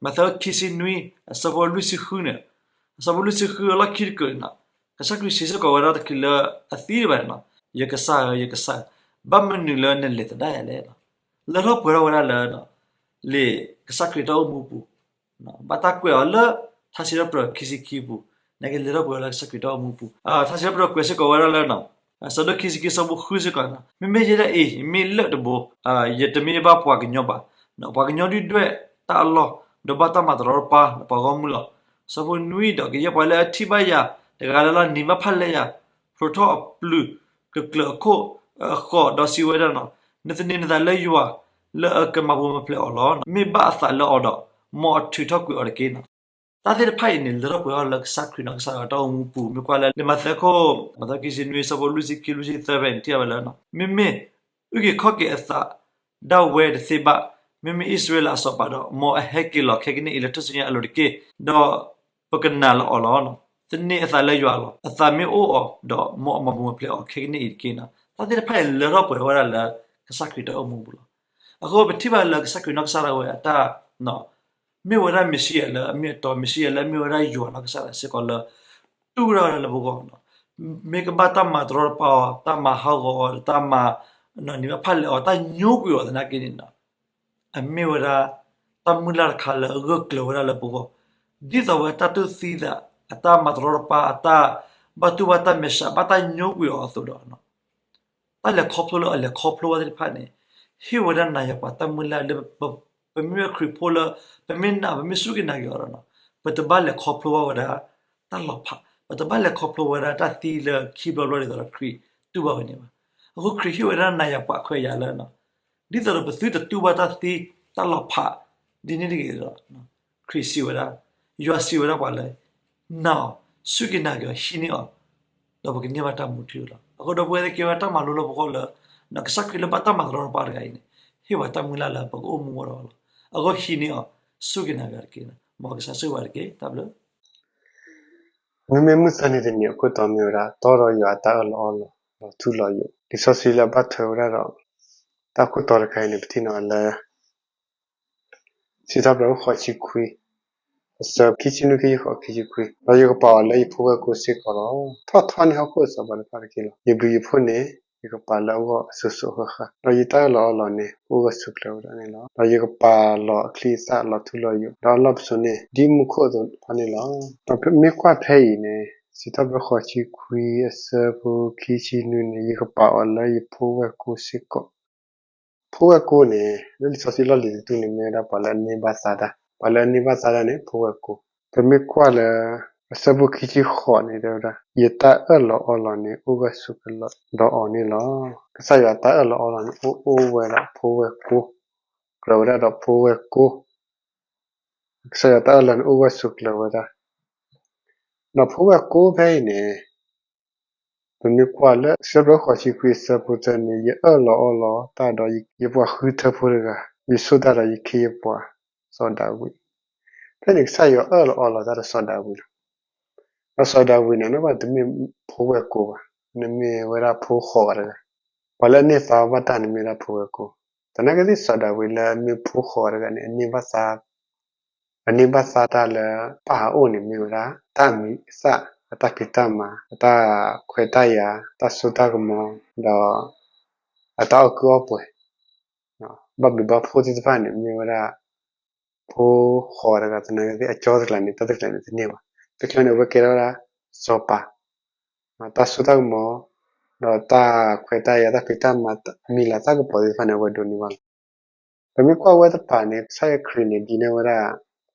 မးသဲခံဆံနွံ အဆၢဖိလွံၢ်ဆံဃုန့ၣ်, အဆၢဖိလွံၢ်ဆံဃုအလီၢ်ခံတကုာ်န့ၣ် ကစၢ်ခရံာ်စံးစ့ၢ်ကီးဝဲဒၣ်တချုးလၢအသံဒံးဘၣ်န့ၣ်, ယကစၢ်ဧၢ, ယကစၢ်ဧၢ, ဘၣ်မနုၤလၢနလဲၤသဒၣ်ယၤလဲၣ်. လၢထီၣ်ပှဲၤထီၣ်ဝဲဒၣ်လၢ လံာ်ကစၢ်ခရံာ်တၢ်အိၣ်မူပူၤ ဘၣ်တၢ်ကွဲးအီၤလၢ ထါစံးထီၣ်ပတြၢၤခံဆံခံပူၤ, နာ်က့လဲၤထီၣ်ပှဲၤလၢကစၢ်ခရံာ်တၢ်အိၣ်မူပူၤ. ထါစံးထီၣ်ပတြၢၤကွဲးစ့ၢ်ကီးဝဲဒၣ်လၢ အဆၢဒိၣ်ခံဆံခံအဆၢဖိဃုစ့ၢ်ကီးန့ၣ်, မ့မ့ၢ်ယဲဒၣ်အံၤ ယမ့ၢ်လၢၢ်တဘိ, ယတမ့ၢ်ဘၣ်ပှၤကညီဘၣ်, ပှၤကညီဒုၣ်ဒွဲၣ်တၢ်အလီၢ်, ဒီးဘၣ်တၢ်မၤတရီတပါဒီးပှၤဂီၢ်မုၢ်လီၤ. အဆၢဖိနွံ ဒီးကယဲၢ်ပှၤလၢအထံၣ်ဘၣ်ယၤတဂၤလၢ်လၢ်န့ၣ် နံၤဘၣ်ဖၣ်လဲယၤ, ဖျိးထီၣ်အပျုၤကကျၢၤအခိၣ်အဃီၣ် ဒီးစံးဝဲဒၣ်န့ၣ်, နသန့ၤနသးလၢယွၤ လၢအကမၤပူၤမၤဖျဲးအီၤလီၤ. မ့ၢ်ဘၣ်အသးလၢအီၤဒီး မ်အထုးထီၣ်ကွံာ်အီၤတက့ၢ်န့ၣ်. တၢ်သ့ၣ်တဖၣ်အံၤန့ၣ် လဲၤထီၣ်ပှဲၤထီၣ်လၢကစၢ်ခရံာ်နီၢ်ကစၢ်ဒၣ်ဝဲတၢ်အိၣ်မူပူၤ, မ့ၢ်ကွၢ်လၢလံာ်မးသဲခိၣ် မးသဲခံဆံနွံ အဆၢဖိလွံၢ်ဆံခံ လွံၢ်ဆံသၢဖဲန့ၣ် ထံၣ်ဝဲလၢ မ့မ့ၢ်အုၣ်က့ၤခီၣ်က့ၤအသးဒၣ်ဝဲတသ့ဘၣ်, မ့မ့ၢ်အံၣ်စရ့လးအစီၤပၤဒီး မ်အဟဲက့ၤလီၤခဲကနံၣ်အံၤလၢထူၣ်စုညါအလိၤတက့ၢ်, ဒီးပကနာ်လီၤအီၤလီၤ. သန့ၤအသးလၢယွၤလီၤ. အသးမ့ၢ်အိၣ်အီၤဒီး မ်အမၤပူၤမၤဖျဲးအီၤခဲကနံၣ်အံၤတက့ၢ်န့ၣ်. တၢ်သ့ၣ်တဖၣ်အံၤလဲၤထီၣ်ပှဲၤထီၣ်ဝဲဒၣ်လၢကစၢ်ခရံာ်တၢ်အိၣ်မူပူၤလီၤ. အဃိပထံၣ်ဘၣ်လၢကစၢ်ခရံာ်နီၢ်ကစၢ်ဒၣ်ဝဲအတၢ် မ့ၢ်ဝဲဒၣ်မ့ၣ်ၡံအၤလၢအမ့ၢ်အတီ, မ့ၣ်ၡံအၤလၢအမ့ၢ်ဝဲဒၣ်ယွၤနီၢ်ကစၢ်ဒၣ်စ့ၢ်ကီးလၢ တူၢ်ဝဲဒၣ်လၢပဂီၢ်, မ့ၢ်ကဘၣ်တၢ်မၤတရီတပါအီၤ, တၢ်မၤဟးဂီၤအီၤ, တၢ်မၤ နံၤဘၣ်ဖၣ်လဲအီၤ, တၢ်ညိကွံာ်အီၤသနာ်က့န့ၣ် အမ့ၢ်ဝဲဒၣ် တၢ်မုၢ်လၢ်တခါလၢအဂၢၢ်ကျၢၤဝဲဒၣ်လၢပဂီၢ်, ဒ်သိးဝဲတၢ်တူၢ်သံသး, အတၢ်မၤတရီတပါ, အတၢ်ဘၣ်တူၢ်ဘၣ်တၢ်မဲာ်ဆှး, ဘၣ်တၢ်ညိကွံာ်အီၤအသိးဒီး တၢ်လဲၤခီဖျိလၢအလဲၤခီဖျိဝဲသ့ၣ်တဖၣ်န့ၣ် ဟ့ၣ်ဝဲဒၣ်နၤယၤပှၤတၢ်မုၢ်လၢ်လၢ ပမ့မ့ၢ်ခရံာ်ဖိလၢ ပမ့ၢ်နာ် ပမ့ၢ်စူၢ်က့ၤနာ်က့ၤအီၤဒီး ပတဘၣ်လဲၤခီဖျိဘၣ်ဝဲဒၣ် တၢ်လီၤဖး, ပတဘၣ်လဲၤခီဖျိဝဲဒၣ်တၢ်သံလၢခံဘျီဘျီဒ်သိးဒီးခရံာ်တူၢ်ဘၣ်ဝဲန့ၣ်ဘၣ်. အဃိခရံာ်ဟ့ၣ်ဝဲဒၣ်နၤယၤပှၤခွဲးယာ်လၢ ဒ်သိးဒီးပသုတတူၢ်ဘၣ်တၢ်သံ တၢ်လီၤဖး ဒ်န့ၣ်တဂ့ၤဒီး ခရံာ်စံးဝဲဒၣ်, ယွၤစံးဝဲဒၣ်ပှၤလၢ နာ်အီၤ, စူၢ်က့ၤနာ်က့ၤအီၤ, ဟံးန့ၢ်အီၤ, ဒီးပကန့ၢ်ဘၣ်တၢ်မူထူယိာ်လီၤ. အဃိဒီပုၢ်ဝဲၢ်သ့ၣ်ဧၢ, ကဲဝဲတၢ်မၤလိလၢပဂီၢ်လၢ ကစၢ်ခရံာ်လၢဘၣ်တၢ်မၤတရီတပါတဂၤအံၤန့ၣ် ဟ့ၣ်ဝဲတၢ်မုၢ်လၢ်လၢပကအိၣ်မူဝဲဒီးလီၤ. အဃိဟံးန့ၢ်အီၤ, စူၢ်က့ၤနာ်က့ၤအီၤတက့ၢ်. မ်ကစၢ်ဆိၣ်ဂ့ၤဘၣ်တက့ၢ်. တၢ်ဘျုး မ့မ့ၢ်မုၢ်သၢနံၤတနံၤအခိၣ်တီမ့ၢ်ဝဲဒၣ် တီဒီးယွၤအတၢ်အၢၣ်လီၤအီလီၤ လီၤထူလီၤယိာ်. လံာ်စီဆှံလၢအဘၣ်ထွဲဝဲဒၣ်ဒီး တၢ်ခိၣ်တီတခါအံၤန့ၣ် ပထံၣ်န့ၢ်အီၤလၢ စံးထီၣ်ပတြၢၤ ဃိးဆံခွံ အဆၢခံဆံနွံ ခံဆံဃိး ခံဆံခွံ, ဒီးယကပာ်အီၤလၢယဖိဝဲၢ်ကိာ်စ့ၢ်ကီးလီၤ. ထီၣ်ထီန့ၢ်ဟီၣ်ခိၣ်အစီၤပၤတဖၣ်တက့ၢ်လီၤ. ယဘျုးယဖှိၣ်န့ၣ် ယကပာ်လၢအဂီၢ်အစိၤစိၤအဃၣ်ဃၣ်, ဒီးယတၢ်အၢၣ်လီၤအီလီၤန့ၣ် ကအိၣ်ဂၢၢ်ဆိးကျၢၤဝဲဒၣ်န့ၣ်လီၤ. ဒီးယကပာ်လီၤအချံအသၣ်လီၤထူလီၤယိာ်, ဒီးအလီၢ်ပစိာ်န့ၣ်ဒ်မူခိၣ်အသိးတဖၣ်န့ၣ်လီၤ. ဒီးမ့ၢ်ကွၢ်ဖဲအံၤန့ၣ် စံးထီၣ်ပတြၢၤ ဃိးဆံခွံ အဆၢဖိခံဆံနွံန့ၣ် ယကပာ်အီၤလၢယဖိဝဲၢ်ကိာ်စ့ၢ်ကီး ဖိဝဲၢ်ကိာ်န့ၣ် လၢလံာ်စီဆှံလီၢ်လံၤတတူၢ်န့ၣ် မ့ၢ်ဝဲဒၣ်ပှၤလၢအန့ၢ်ဘၣ်သါတၢ်, ပှၤလၢအန့ၢ်ဘၣ်သါတၢ်န့ၣ် ဖိဝဲၢ်ကိာ်. ပမ့ၢ်ကွၢ်လၢ အဆၢဖိခံဆံဃိးန့ၣ် တဲဝဲဒၣ် ယတၢ်အၢၣ်လီၤအီလီၤန့ၣ် အိၣ်ဂၢၢ်ဆိးကျၢၤဒီးအီၤန့ၣ်လီၤ. ကစၢ်ယွၤတၢ်အၢၣ်လီၤအီလီၤန့ၣ် အိၣ်အိၣ်ဝဲဒၣ်ဖိဝဲၢ်ကိာ်, ကြၢးဝဲဒၣ်ဒီးဖိဝဲၢ်ကိာ်. ကစၢ်ယွၤတၢ်အၢၣ်လီၤန့ၣ် အိၣ်ဂၢၢ်ဆိးကျၢၤဝဲဒၣ် ဒီးဖိဝဲၢ်ကိာ်ဖဲအံၤန့ၣ် ပမ့ၢ်ကွၢ်လၢ စံးထီၣ်ပတြၢၤ ဃိးဆံခွံ အဆၢဖိသၢန့ၣ် ယအၢၣ်လီၤအီလီၤတၢ်ဒီး ယပှၤဃုထၢဖိတဂၤ, ယဆိၣ်တၢ်ဒီးယခ့ယပှၤ စီၤဒၤဝံး. ဖဲန့ၣ်ကစၢ်ယွၤအၢၣ်လီၤအီလီၤတၢ်ဒီးစီၤဒၤဝံးလီၤ. ဒီးစီၤဒၤဝံးန့ၣ် နဘၣ်တမ့ၢ်ဖိဝဲၢ်ကိာ်ဘၣ်, နမ့ၢ်ဝဲဒၣ်ဖိဃိးဂၤတဂၤ, ပှၤလၢအန့ၢ်သါဘၣ်တၢ်န့ၣ်မ့ၢ်ဝဲဒၣ်ဖိဝဲၢ်ကိာ်. သနာ်က့သ့ၣ် စီၤဒၤဝံးလၢအမ့ၢ်ဖိဃိးဂၤတဂၤန့ၣ် အန့ၢ်ဘၣ်သါ အန့ၢ်ဘၣ်သါတၢ်လၢပၢ်အအိၣ်န့ၣ် မ့ၢ်ဝဲဒၣ် တၢ်မံၤအသၣ်, အတၢ်ဖံးတၢ်မၤ, အတၢ်ခွဲးတၢ်ယာ်, တၢ်စိတၢ်ကမီၤ, ဒီးအတၢ်အီၣ်ကုၢ်အီၣ်ပှဲၤ, ဘၣ်ဘျုးဘၣ်ဖှိၣ်သ့ၣ်တဖၣ်န့ၣ် မ့ၢ်ဝဲဒၣ် ဖိဃီတဂၤသနာ်က့ အကၠီတကျါန့ၣ် တၢ်တကျါန့ၣ် တန့ၢ်ဘၣ်. တချုးန့ၣ် အဝဲကဲထီၣ်ဝဲဒၣ် စီၤပၤ, တၢ်စိတၢ်ကမီၤ, ဒီးတၢ်ခွဲးတၢ်ယာ် တၢ်ဖံးတၢ်မၤ မံၤလၤတၢ်ကပီၤသ့ၣ်တဖၣ်န့ၣ် အဝဲဒိးန့ၢ်ဘၣ်လီၤ. ပမ့ၢ်ကွၢ်ဝဲတပၤန့ၣ် ကစၢ်ယွၤခရံာ်န့ၣ် ဒုးနဲၣ်ဝဲဒၣ်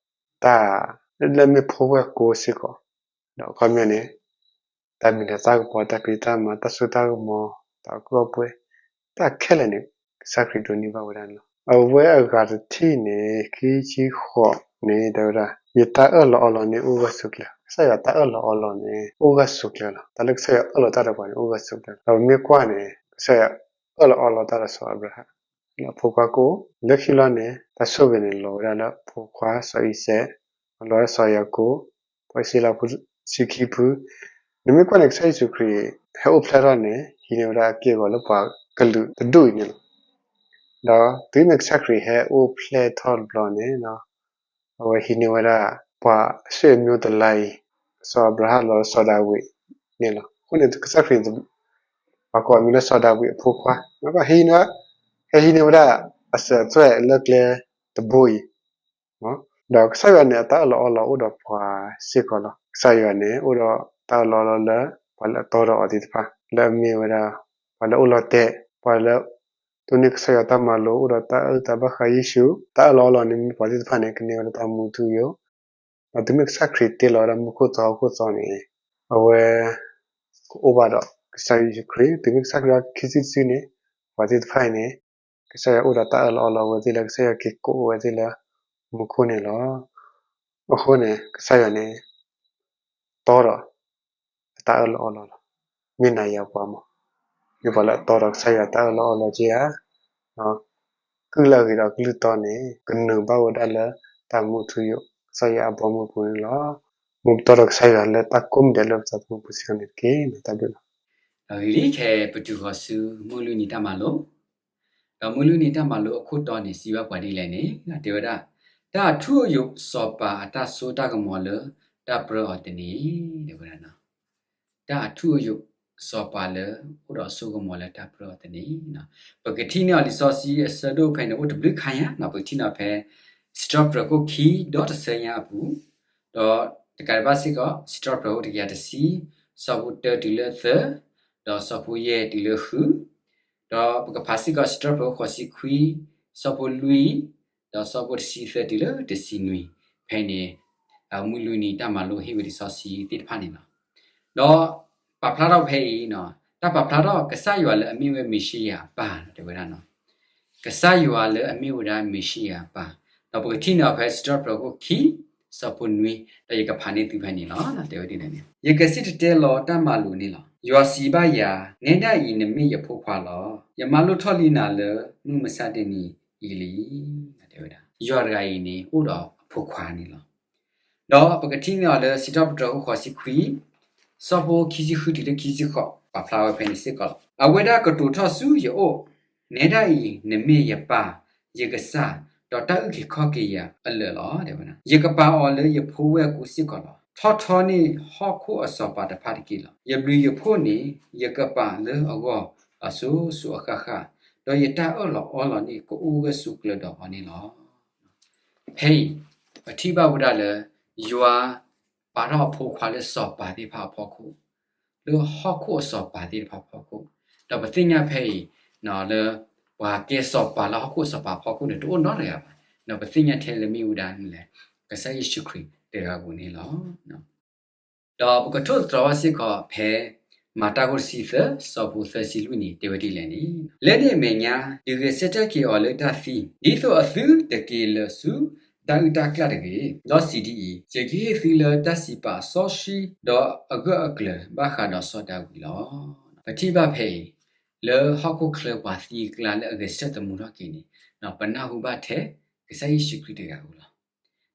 တၢ် လၢမ့ၢ်ဖိဝဲၢ်ကိစ့ၢ်ကီး, ဒီးအခီပညီန့ၣ် တၢ်မံၤလၤတၢ်ကပီၤ တၢ်ဖံးတၢ်မၤ တၢ်စိတၢ်ကမီၤ တၢ်အီၣ်ကုၣ်အီပှဲၤ တၢ်ခဲလၢာ်န့ၣ် ကစၢ်ခရံာ်ဒိးန့ၢ်ဘၣ်ဝဲဒၣ်န့ၣ်လီၤ. အဝဲအဂၤတထံၣ်န့ၣ် ခံဆံဃိးန့ၣ် တဲဝဲဒၣ် ယတၢ်အၢၣ်လီၤအီလီၤန့ၣ် အိၣ်ဂၢၢ်ဆိးကျၢၤ, ကစၢ်ယွၤတၢ်အၢၣ်လီၤအီလီၤန့ၣ် အိၣ်ဂၢၢ်ဆိးကျၢၤလီၤ. တၢ်လၢကစၢ်ယွၤအၢၣ်လီၤတၢ်ဒီးပှၤန့ၣ် အိၣ်ဂၢၢ်ဆိးကျၢၤလီၤ. ဒီးပမ့ၢ်ကွၢ်န့ၣ် ကစၢ်ယွၤအၢၣ်လီၤအီလီၤတၢ်ဒီးစီၤအၤဘြၤဟၣ် လၢအဖိခွါကအိၣ်, လၢခံလီၤန့ၣ် တၢ်ဆိၣ်ဂ့ၤန့ၣ် လီၤဝဲဒၣ်လၢအဖိခွါစီၤအံၤစဲး, လီၤဝဲဒၣ်စီၤယၤကိာ်, ပှၤအံၣ်စရ့လးဖိဆံခံဖု. နမ့ၢ်ကွၢ်န့ၣ် ကစၢ်ယ့ၣ်ၡူးခရံာ် ဟဲအိၣ်ဖျဲၣ်ထီၣ်န့ၣ် ဟံးန့ၢ်ဝဲဒၣ်အက့ၢ်အဂီၤလၢပှၤကလုာ်တဒူၣ်အံၤန့ၣ်လီၤ. ဒီးတုၤမ့ၢ်ကစၢ်ခရံာ်ဟဲအိၣ်ဖျဲၣ်ထီၣ်တဘျီန့ၣ် အဝဲဟံးန့ၢ်ဝဲဒၣ် ပှၤအဆွေမျိုးတလါအံၤ, စီၤအၤဘြၤဟၣ်လီၤ စီၤဒၤဝံးန့ၣ်လီၤ. အဃိန့ၣ် ကစၢ်ခရံာ် ပှၤကိးအမံၤလၢစီၤဒၤဝံးအဖိခွါ, ဟဲဟံးန့ၢ်ဝဲဒၣ်အစၢၤအသွဲၣ်လၢကျဲတဘိအံၤ, ဒီးကစၢ်ယွၤန့ၣ် အတၢ်အၢၣ်လီၤအီလီၤအိၣ်ဒီးပှၤစ့ၢ်ကီးလီၤ. ကစၢ်ယွၤန့ၣ် အိၣ်ဒီးတၢ်အၢၣ်လီၤအီလီၤလၢ ပှၤလၢအတီဒီးအီၤသ့ၣ်တဖၣ်, လၢအမ့ၢ်ဝဲဒၣ် ပှၤလၢအအိၣ်လီၤတဲာ်, ပှၤလၢ တိၢ်န့ၢ်ကစၢ်ယွၤတၢ်မၤလိ, အိၣ်ဒီးတၢ်အုၣ်သးဘၣ်ဃးယ့ၣ်ၡူး, တၢ်အၢၣ်လီၤအီလီၤန့ၣ် မ့ၢ်ပှၤသ့ၣ်တဖၣ်န့ၣ် ကန့ၢ်ဝဲဒၣ်တၢ်မူထူယိာ်, ဒီးတုၤမ့ၢ်ကစၢ်ခရံာ်တ့လီၤဝဲဒၣ်မူခိၣ်သီဟီၣ်ခိၣ်သီန့ၣ် အဝဲ ကအိၣ်ဘၣ်ဒီးကစၢ်ယ့ၣ်ၡူးခရံာ်, တုၤမ့ၢ်ကစၢ်ခရံာ်ခံစုတစုန့ၣ် ပှၤသ့ၣ်တဖၣ်အံၤန့ၣ် ကစၢ်ယွၤအိၣ်ဒီးတၢ်အၢၣ်လီၤအီလီၤဝဲသ့ၣ်လၢ ကစၢ်ယွၤက့ၤကိးဝဲသ့ၣ်လၢမူခိၣ်န့ၣ်လီၤ. အဃိန့ၣ် ကစၢ်ယွၤန့ၣ် တီဒီး အတၢ်အၢၣ်လီၤအီလီၤလီၤ. မ့ၢ်နၤယၤပှၤမး, မ့ၢ်ပှၤလၢအတီဒီးကစၢ်ယွၤတၢ်အၢၣ်လီၤအီလီၤက့ဧါ, ကုၢ်လၢအဂ့ၤဒီးကလုၢ်တီန့ၣ် ကနုာ်ဘၣ်ဝဲဒၣ်လၢတၢ်မူထူယိာ် ကစၢ်ယွၤအဘီအမုၢ်အပူၤန့ၣ်လီၤ. မ်ပတီဒီးကစၢ်ယွၤလၢတၢ်ကိးမံၤဒဲးလၢပသးသမူပူၤစ့ၢ်ကီးန့ၣ်တက့ၢ်. တၢ်ဘျုးလီၤ. အဂ့ၢ်လံ ခဲအံၤပတုၤဃီၤဆူမုၢ်လွံၢ်နံၤတၢ်မၤလိ, ဒီးမုၢ်လွံၢ်နံၤတၢ်မၤလိအခိၣ်တီန့ၣ် စံးဘၣ်ပှၤဒ်လဲၣ်န့ၣ် တဲဝဲဒၣ် တၢ်အထူအယိာ်စီၤပၤအတၢ်စိတၢ်ကမီၤလၢတၢ်ပြၢအီၤတနံၤ, တဲဝဲဒၣ် တၢ်အထူအယိာ်စီၤပၤလၢအိၣ်ဒီးအစိကမီၤလၢတၢ်ပြၢအီၤတနံၤ, ပကထံၣ်န့ၢ်အီၤလံာ်စီဆှံအဆၢဒိၣ်ဖဲန့ၣ် အိၣ်တဘျုးခါညါ, ပကထံၣ်န့ၢ်အီၤဖဲ စံးထီၣ်ပတြၢၤခိၣ်ခံ ဒီတဆၢညါအပူၤ, ဒီးတကးဒံးဘၣ်စ့ၢ်ကီး စံးထီၣ်ပတြၢၤခိၣ်တကယၤတဆံ စီၤဖိတၢတုၤလၢသၢ, ဒီးစီၤဖိယဲၢ်တုၤလၢဃု, ဒီးပကဖးစ့ၢ်ကီး စံးထီၣ်ပတြၢၤခိၣ်ဃိးဆံခွံ စီၤဖိလွံၢ်, ဒီးစီၤဖိတဆံသၢတုၤလၢတဆံနွံ, ဖဲန့ၣ် မုၢ်လွံၢ်နံၤတၢ်မၤလိဟ့ၣ်ဝဲလံာ်စီဆှံသ့ၣ်တဖၣ်န့ၣ်လီၤ. ဒီးပာ်ဖျါထီၣ်ဖဲအံၤ, တၢ်ပာ်ဖျါထီၣ်ကစၢ်ယွၤလၢအမ့ၢ်ဝဲမ့ၤၡံယၤအပၢ် တဲဝဲဒၣ် ကစၢ်ယွၤလၢအမ့ၢ်ဝဲဒၣ်မ့ၤၡံယၤအပၢ်, ဒီးပကထံၣ်န့ၢ်အီၤဖဲစံးထီၣ်ပတြၢၤခိၣ်ခံ စီၤဖိနွံ, ဒီးယကဖးန့ၢ်သုဖဲန့ၣ်လီၤ. တဲဝဲဒ်လဲၣ်န့ၣ်, ယကစံၣ်တဲၤတဲလီၤတၢ်မၤလိာ်န့ၣ်လီၤ. ယွၤစံးဘၣ်ယၤ, နဲဒၣ်အံၤနမ့ၢ်ယဖိခွါလီၤ. ယမၤလိၣ်ထီၣ်လံနၤလၢမုၢ်မဆါတနံၤအံၤလံ. တဲဝဲဒၣ် ယွၤတဂၤအံၤန့ၣ် အိၣ်ဒီးအဖိခွါန့ၣ်လီၤ. ဒီးပကထံၣ်န့ၢ်အီၤလၢစံးထီၣ်ပတြၢၤခိၣ်ဃိးဆံခွံ စီၤဖိခံဆံဃုတုၤလၢခံဆံဃိး, ပာ်ဖျါဝဲဖဲန့ၣ်စ့ၢ်ကီးလီၤ. အဝဲဒၣ်ကတိၤထီၣ်ဆူယအိၣ်, နဲဒၣ်အံၤ နမ့ၢ်ယပၢ်, ယကစၢ်, ဒီးတၢ်အုၣ်က့ၤခီၣ်က့ၤယၤအလၢာ်လီၤ. တဲဝဲဒၣ် ယကပာ်အီၤလၢယဖိဝဲၢ်ကိစ့ၢ်ကီးလီၤ. ထီၣ်ထီန့ၢ်ဟီၣ်ခိၣ်အစီၤပၤတဖၣ်တက့ၢ်လီၤ. ယဘျုးယဖှိၣ်န့ၣ် ယကပာ်လၢအဂီၢ်အစိၤစိၤအဃၣ်ဃၣ်, ဒီးယတၢ်အၢၣ်လီၤအီလီၤန့ၣ် ကအိၣ်ဂၢၢ်ဆိးကျၢၤဒီးအီၤန့ၣ်လီၤ. ဖဲအံၤ ပထံၣ်ဘၣ်ဝဲဒၣ်လၢ ယွၤပာ်ထီၣ်အဖိခွါလၢစီၤပၤသ့ၣ်တဖၣ်အဖီခိၣ်, လၢဟီၣ်ခိၣ်အစီၤပၤသ့ၣ်တဖၣ်အဖီခိၣ်, ဒီးပသ့ၣ်ညါဖဲအံၤ လၢ ပှၤကဲစီၤပၤလၢဟီၣ်ခိၣ်အစီၤပၤအဖီခိၣ်န့ၣ် တအိၣ်နီတဂၤဘၣ်. ဒီးပသ့ၣ်ညါထဲလၢမ့ၢ်ဝဲဒၣ်မနုၤလဲၣ်, ကစၢ်ယ့ၣ်ၡူးခရံာ်တဂၤဧိၤန့ၣ်လီၤ. ဒီးပကထိၣ်သတြီၤဘၣ်စ့ၢ်ကီးဖဲ မၤတၢ်ခိၣ်တဆံသၢ စီၤဖိသၢဆံလွံၢ်န့ၣ် တဲဝဲဒ်လဲၣ်န့ၣ်, လၢန့ၣ်အမဲာ်ညါ ဒုးဂဲၤဆၢထၢၣ်က့ၤအီၤလၢတၢ်သံ, ဒ်သိးအသုတက့ၤလၢာ်ဆူတၢ်အုၣ်တၢ်ကျၢ်တဂ့ၤ. ဒီးစံးဒ်အံၤ, ယကဟ့ၣ်သုလၢတၢ်စံးပာ်စီဆှံ ဒီးအဂၢၢ်အကျၢၤဘၣ်ဃးဒီးစီၤဒၤဝံးလီၤ. ပထံၣ်ဘၣ်ဖဲအံၤ လၢဟီၣ်ခိၣ်ချၢပှၤသံအကျါလၢအဂဲၤဆၢထၢၣ်သမူထီၣ်က့ၤန့ၣ် ပနၢ်ဟူဘၣ်ထဲ ကစၢ်ယ့ၣ်ၡူးခရံာ်တဂၤဧိၤလီၤ.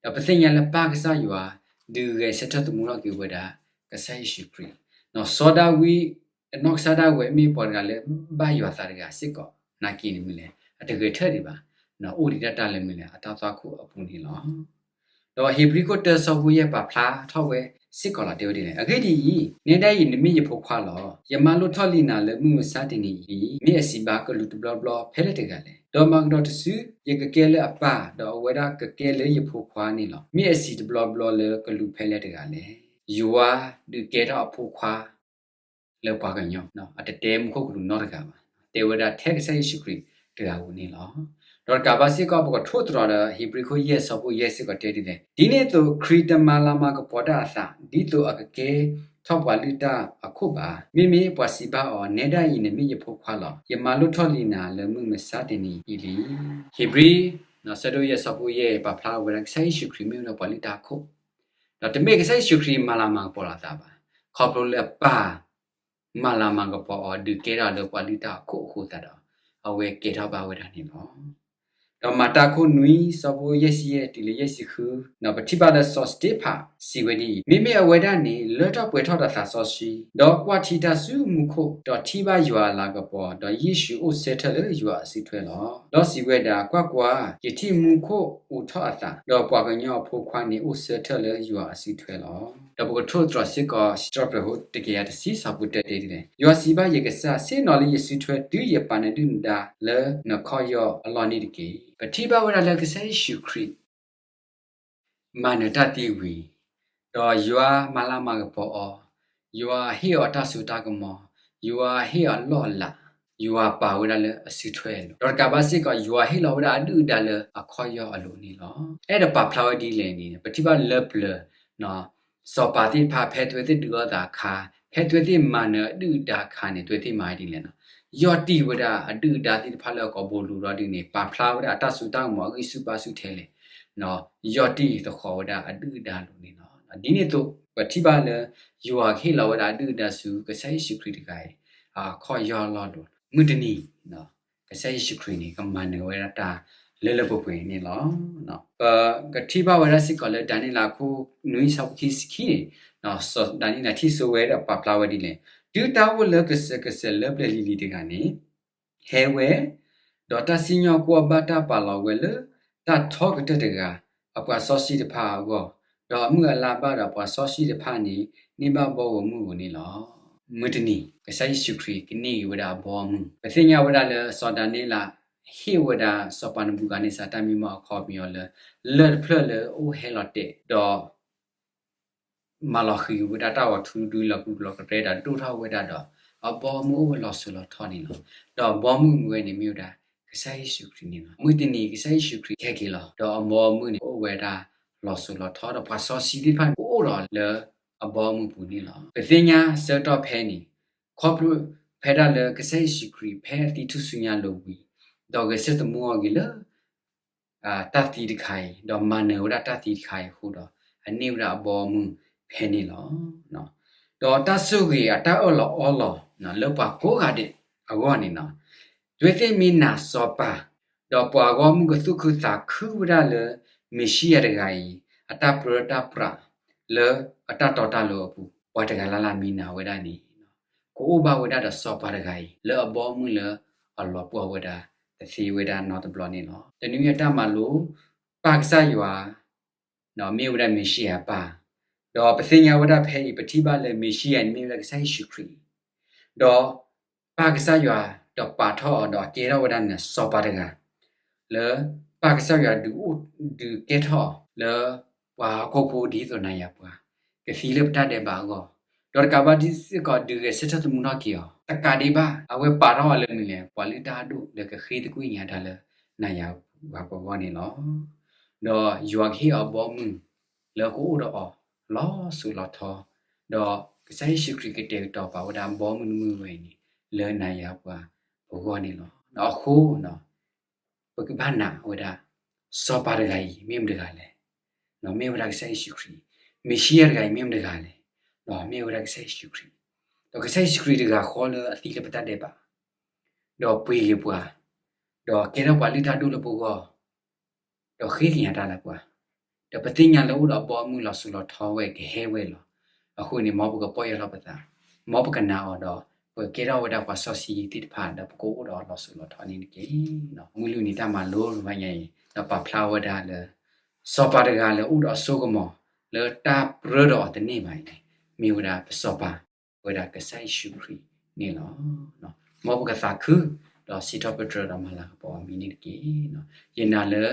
ဒီးပသ့ၣ်ညါလၢပၢ်ကစၢ်ယွၤ ဒုးဂဲၤဆၢထၢၣ်သမူထီၣ်က့ၤဝဲဒၣ် ကစၢ်ယ့ၣ်ၡူးခရံာ်, စီၤဒၤဝံး နီၢ်ကစၢ်ဒၣ်ဝဲမ့ၢ်ပှၤတဂၤလၢဘၣ်ယွၤသးတဂၤစ့ၢ်ကီး, နာ်က့န့ၣ်မနုၤလဲၣ်, အတဂဲၤဆၢထၢၣ်ဒံးဘၣ်, အိၣ်ဒံးတၢ်တၢ်လၢမနုၤလဲၣ်, အတၢ်သွၣ်ခိၣ်အပူၤန့ၣ်လီၤ. ဒီးဧ့ၤဘြံၤခိၣ်တၢစီၤဖိယဲၢ်ပာ်ဖျါထီၣ်ဝဲစ့ၢ်ကီးလီၤ. တဲဝဲဒ်လဲၣ်, အဂ့ၢ်ဒ်အံၤ, နဲဒၣ်အံၤ နမ့ၢ်ယဖိခွါလီၤ. ယမၤလိၣ်ထီၣ်လံနၤလၢမုၢ်မဆါတနံၤအံၤ, မ့ၢ်အစံးဘၣ်ကလူးတဘျီဘျီဖဲလဲၣ်တဂၤလဲၣ်. ဒီးမၤကဒီးတစု, ယကကဲလၢအပၢ်, ဒီးအဝဲဒၣ်ကကဲလၢယဖိခွါန့ၣ်လီၤ. မ့ၢ်အစံးတဘျီဘျီလၢကလူၤဖဲလဲၣ်တဂၤလဲၣ်. ယွၤဒုးကဲထီၣ်အဖိခွါ လၢပှၤကညီ, အတတဲမူခိၣ်ကလူးနီတဂၤဘၣ်, တဲဝဲဒၣ်ထဲကစၢ်ယ့ၣ်ၡူးခရံာ်တဂၤဧိၤန့ၣ်လီၤ. ဒီးတကးဘၣ်စ့ၢ်ကီး ပကထိၣ်သတြီၤဒီး ဧ့ၤဘြံၤခိၣ်ယဲၢ်ဆၢဖိယဲၢ်စ့ၢ်ကီးတဲဒ်လဲၣ်, ဒ်န့ၣ်အသိး ခရံာ်တမၤလၤမၤကပီၤတၢ်အသး ဒ်သိးအကကဲထီၣ်ပှၤလုၢ်တၢ်အခိၣ်ဘၣ်. မ့မ့ၢ်ပှၤစံးဘၣ်အီၤ, နဲဒၣ်အံၤနမ့ၢ်ယဖိခွါလီၤ. ယမၤလိၣ်ထီၣ်လံာ်နၤလၢမုၢ်မဆါတနံၤအံၤလံ. ဧ့ၤဘြံၤ ဆၢဒိၣ်ယဲၢ်ဆၢဖိယဲၢ် ပာ်ဖျါဝဲဒၣ်ကစၢ်ယ့ၣ်ၡူးခရံာ်မ့ၢ်ဝဲဒၣ်ပှၤလုၢ်တၢ်အခိၣ်, ဒီးတမ့ၢ်ကစၢ်ယ့ၣ်ၡူးခရံာ်မၤလၤမၤကပီၤလီၤအသးဘၣ်. ခီဖျိလၢအပၢ် မၤလၤမၤကပီၤအီၤ ဒုးကဲထီၣ်လၢပှၤလုၢ်တၢ်အခိၣ်အဃိသတးဒီး အဝဲကဲထီၣ်ဘၣ်ဝဲဒၣ်န့ၣ်လီၤ. ဒီးမၤတၢ်ခိၣ်နွံ ဆၢဖိယဲၢ်ဆံယဲၢ်တုၤလၢယဲၢ်ဆံဃု, ပထံၣ်ဘၣ်လၢစီၤစတ့ဖၣ်စံးဝဲဒ်အံၤ, မ့မ့ၢ်အဝဲဒၣ်န့ၣ် လၢထီၣ်ပှဲၤထီၣ်ဒီးသးစီဆှံ, ဒီးကွၢ်ထံတၢ်ဆူမူခိၣ်, ဒီးထံၣ်ဘၣ်ယွၤအလၤကပီၤ, ဒီးယ့ၣ်ၡူးအိၣ်ဆၢထၢၣ်လၢယွၤအစုထွဲလီၤ. ဒီးစံးဝဲဒၣ်, ကွၢ်ကွၢ်, ယထံၣ်မူခိၣ်အိးထီၣ်အသး, ဒီးပှၤကညီအဖိခွါန့ၣ်အိၣ်ဆၢထၢၣ်လၢယွၤအစုထွဲလီၤ. ဒီးပကထိၣ်သတြီၤစ့ၢ်ကီး စံးထီၣ်ပတြၢၤဖိတကယၤတဆံ ဆၢဖိတၢတဲဒ်လဲၣ်, ယွၤစံးဘၣ်ယကစၢ်, ဆ့ၣ်နီၤလၢယစုထွဲတုၤယပာ်နဒုၣ်နဒါလၢနခီၣ်ယီၢ်အလီၢ်န့ၣ်တက့ၢ်. ပထံၣ်ဘၣ်ဝဲဒၣ်လၢကစၢ်ယ့ၣ်ၡူးခရံာ် မၤနၢၤတၢ်သံဝံၤ, ဒီးယွၤမၤလၤမၤကပီၤအီၤ, ယွၤဟ့ၣ်အီၤတၢ်စိတၢ်ကမီၤ, ယွၤဟ့ၣ်အီၤလီၢ်အလၤ, ယွၤပာ်ဝဲဒၣ်လၢအစုထွဲလီၤ. ဒီးတကးဘၣ်စ့ၢ်ကီး ယွၤဟ့ၣ်လီၤဝဲဒၣ်အဒုၣ်အဒါလၢအခီၣ်ယီၢ်အလိၤန့ၣ်လီၤ. အဲၣ်ဒိးပာ်ဖျါဝဲဒ်လဲၣ်န့ၣ် ပထံၣ်ဘၣ်လၢပျၢၤ စီၤပၤသ့ၣ်တဖၣ် ဖဲအဝဲသ့ၣ်ဒုးအီၣ်သးအခါ, ဖဲအဝဲသ့ၣ်မၤနၢၤအဒုၣ်အဒါအခါန့ၣ် အဝဲသ့ၣ်မၤဒ်လဲၣ်န့ၣ်, ယီၢ်တံၢ်ဝဲဒၣ်အဒုၣ်အဒါသ့ၣ်တဖၣ်လၢအကိာ်ဘိလူၤဒီးဒ်န့ၣ် ပာ်ဖျါဝဲဒၣ်အတၢ်စိတၢ်ကမီၤအဂံၢ်ဆူၣ်ဘါဆူၣ်ထဲလဲၣ်, ယီၢ်တံၢ်သဃီၤဝဲဒၣ်အဒုၣ်အဒါလိၤန့ၣ်လီၤ. ဒ်န့ၣ်အသိး ပထံၣ်ဘၣ်လၢ ယွၤကဟ့ၣ်လီၤဝဲဒၣ်အဒုၣ်အဒါဆူကစၢ်ယ့ၣ်ၡူးခရံာ်တဂၤအံၤ အခီၣ်ယီၢ်အလီၢ်လိၤ, မုၢ်တနံၤ ကစၢ်ယ့ၣ်ၡူးခရံာ်န့ၣ် ကမၤနၢၤဝဲဒၣ်တၢ်လၢလၢပှဲၤပှဲၤန့ၣ်လီၤ. ပကထံၣ်ဘၣ်ဝဲဒၣ်စ့ၢ်ကီးလၢ ဒၤနံးယ့လးအခိၣ်နွံ ဆၢဖိခံဆံခံန့ၣ်, စီၤဒၤနံးယ့လးထံၣ်စိဝဲဒီးပာ်ဖျါဝဲဒ်လဲၣ်, တုၤတၢ်အိၣ်လၢကစၢၢ်ကစၢၢ်လၢပျၢၤလံၤလံၤတဂၤန့ၣ် ဟဲဝဲ, ဒီးတၢ်စံၣ်ညီၣ်ကွီၢ်ဘၣ်တၢ်ပာ်လီၤဝဲလၢ တၢ်ထီကတၢၢ်တဂၤ အပှၤစီဆှံတဖၣ်အဂီၢ်, ဒီးအမုၢ်အလၢ်ဘၣ်ဒီးပှၤစီဆှံတဖၣ်န့ၣ် န့ၢ်ဘၣ်ဘီဧိၤမုၢ်ဧိၤန့ၣ်လီၤ. မုၢ်တနံၤ ကစၢ်ယ့ၣ်ၡူးခရံာ်ကန့ၢ်က့ၤဝဲဒၣ်အဘီအမုၢ်, ပသ့ၣ်ညါဝဲဒၣ်လၢစီၤဒၤနံးယ့လး ဟ့ၣ်ဝဲဒၣ်စီၤပၤနဘူၤခၣ်နံစၢ်တၢ်မံမီၢ်အခီပညီလၢ လၢၢ်တဖျၢၣ်လၢအအိၣ်ဟဲလီၤတဲာ်ဒီး မၤလီၤဃံၤဝဲဒၣ်တၢ်ဂီၤထူဒုလီၤကုလီၤကရဲ ဒီးဒိၣ်ထီၣ်ဝဲဒၣ်ဒီး အဘီအမုၢ်အိၣ်ဝဲလီၤစိၤလီၤထီန့ၣ်လီၤ. ဒီးအဘီအမုၢ်မ့ၢ်ဝဲန့ၣ်မ့ၢ်ဝဲဒၣ် ကစၢ်ယ့ၣ်ၡူးခရံာ်န့ၣ်လီၤ. မုၢ်တနံၤကစၢ်ယ့ၣ်ၡူးခရံာ်ကဟဲက့ၤလီၤ, ဒီးအဘီအမုၢ်န့ၣ်အိၣ်ဝဲဒၣ်လီၤစိၤလီၤထီ ဒီးပှၤစီဆှံသ့ၣ်တဖၣ်န့ၣ် ကအိၣ်ဒီးလၢအဘီအမုၢ်ပူၤန့ၣ်လီၤ. ပသ့ၣ်ညါဆၢကတီၢ်ဖဲန့ၣ် ခီဖျိဖဲဒၣ်လၢကစၢ်ယ့ၣ်ၡူးခရံာ်ဖဲအသံထူၣ်စုညါလိၤဝံၤ ဒီးဂဲၤဆၢထၢၣ်သမူအီၤက့ၤလၢ တၢ်သံတခါအံၤ, ဒီးမၤနၢၤဝဲဒၣ်တၢ်သံတခါအံၤအဃိဒီး အန့ၢ်ဝဲဒၣ်အဘီအမုၢ်ဖဲန့ၣ်လီၤ. ဒီးတၢ်ဆိၣ်ဂ့ၤအတၢ်အၢၣ်လီၤအီလီၤလၢပှၤကိးဂၤဒဲးအဂီၢ်န့ၣ်လီၤ. အဝဲသ့ၣ်မ့ၢ်နာ်စီၤပၤ, ဒီးပှၤဂီၢ်မုၢ်ကသူၣ်ခုသးခုဝဲဒၣ်လၢ မ့ၤၡံယၤတဂၤအံၤ အတၢ်ပြၢတၢ်ပြးလၢအတၢ်တီတၢ်လိၤအပူၤ, ပှၤတဂၤလၢ်လၢ်မ့ၢ်နာ်ဝဲဒၣ်န့ၣ် ကအိၣ်ဘၣ်ဝဲဒၣ်ဒီးစီၤပၤတဂၤအံၤ လၢအဘီအမုၢ်လၢအလီၤပှီၢ်ဝဲဒၣ် တသ့ဝဲဒၣ်နီတဘျီန့ၣ်လီၤ. တနွံအတၢ်မၤလိ, ပၢ်ကစၢ်ယွၤ မ့ၢ်ဝဲဒၣ်မ့ၤၡံယၤပၢ်, ဒီးပသ့ၣ်ညါဝဲဒၣ်ဖဲအံၤ ပထံၣ်ဘၣ်လၢမ့ၤၡံယၤန့ၣ်မ့ၢ်ဝဲဒၣ်ကစၢ်ယ့ၣ်ၡူးခရံာ်, ဒီးပၢ်ကစၢ်ယွၤ ဒီးပာ်ထီၣ်အီၤ ဒီးကဲထီၣ်ဝဲဒၣ်န့ၣ် စီၤပၤတဂၤ လၢပၢ်ကစၢ်ယွၤဒုးအိၣ်ဒုးကဲထီၣ်အီၤလၢ ပှၤဟီၣ်ခိၣ်ဖိဒ်သိးနၤယၤပှၤ ကသံလၢပတၢ်ဒဲးဘးအဂီၢ်, ဒီးတကးဘၣ်စ့ၢ်ကီးဒုးဂဲၤဆၢထၢၣ်သမူထီၣ်က့ၤအီၤ, တကးဒံးဘၣ် အဝဲပာ်ထီၣ်အီၤလၢမနုၤလဲၣ်, ပှၤလုၢ်တၢ်အဒိၣ်လၢကဃ့သကွံာ်ညါတၢ်လၢနၤယၤပှၤအဂီၢ်န့ၣ်လီၤ. ဒီးယွၤကဟ့ၣ်အီၤဘီမုၢ် လၢကအိၣ်ဒီးအီၤလီၤစိၤလီၤထီ, ဒီးကစၢ်ယ့ၣ်ၡူးခရံာ်ကတဲာ်ကတီၤပာ်ဝဲဒၣ်ဘီမုၢ်တမုၢ်ဝဲအံၤန့ၣ် လၢနၤယၤပှၤပဂီၢ်န့ၣ်လီၤ. အဃိ ပကဘၣ်နာ်ဝဲဒၣ် စီၤပၤတဂၤအံၤ မ့ၢ်မတဂၤလဲၣ်. မ့ၢ်ဝဲဒၣ်ကစၢ်ယ့ၣ်ၡူးခရံာ်, မ့ၤၡံယၤတဂၤအံၤ မ့ၢ်မတဂၤလဲၣ်. မ့ၢ်ဝဲဒၣ်ကစၢ်ယ့ၣ်ၡူးခရံာ်, ဒီးကစၢ်ယ့ၣ်ၡူးခရံာ်တဂၤဃီလၢအသံလၢပတၢ်ဒဲးဘး, ဒီးပှ့ၤက့ၤပှၤ, ဒီးကဲထီၣ်ပှၤလုၢ်တၢ်ဒိၣ်လၢပဂီၢ် ဒီးဃ့ကညးတၢ်လၢပှၤ, ဒီးပသ့ၣ်ညါလၢအိၣ်ဒီးအဘီအမုၢ်လီၤစိၤလီၤထီဝဲကဟဲဝဲလီၤ. အဃိန့ၣ် မ်ပကပီၢ်ယၢ်လီၤပသး, မ်ပကနာ်အီၤဒီး ပကကဲထီၣ်ဝဲဒၣ်ပှၤစီဆှံသ့ၣ်တဖၣ် ဒီးပကအိၣ်ဒီးအီၤလီၤစိၤလီၤထီန့ၣ်တက့ၢ်. မုၢ်လွံၢ်နံၤတၢ်မၤလိတနံၤညါအံၤ ဒီးပာ်ဖျါဝဲဒၣ်လၢ စီၤပၤတဂၤလၢအိၣ်ဒီးအစိကမီၤ လၢတၢ်ပြၢဒီးအီၤတန့ၢ်ဘၣ်အံၤန့ၣ် မ့ၢ်ဝဲဒၣ်ပစီၤပၤ ဝဲဒၣ်ကစၢ်ယ့ၣ်ၡူးခရံာ်န့ၣ်လီၤ. မ်ပကသးခု ဒီးစံးထီၣ်ပတြၢၤဒီးမၤလၤကပီၤအီၤမံၤန့ၣ်တက့ၢ်. ယနာ်လၢ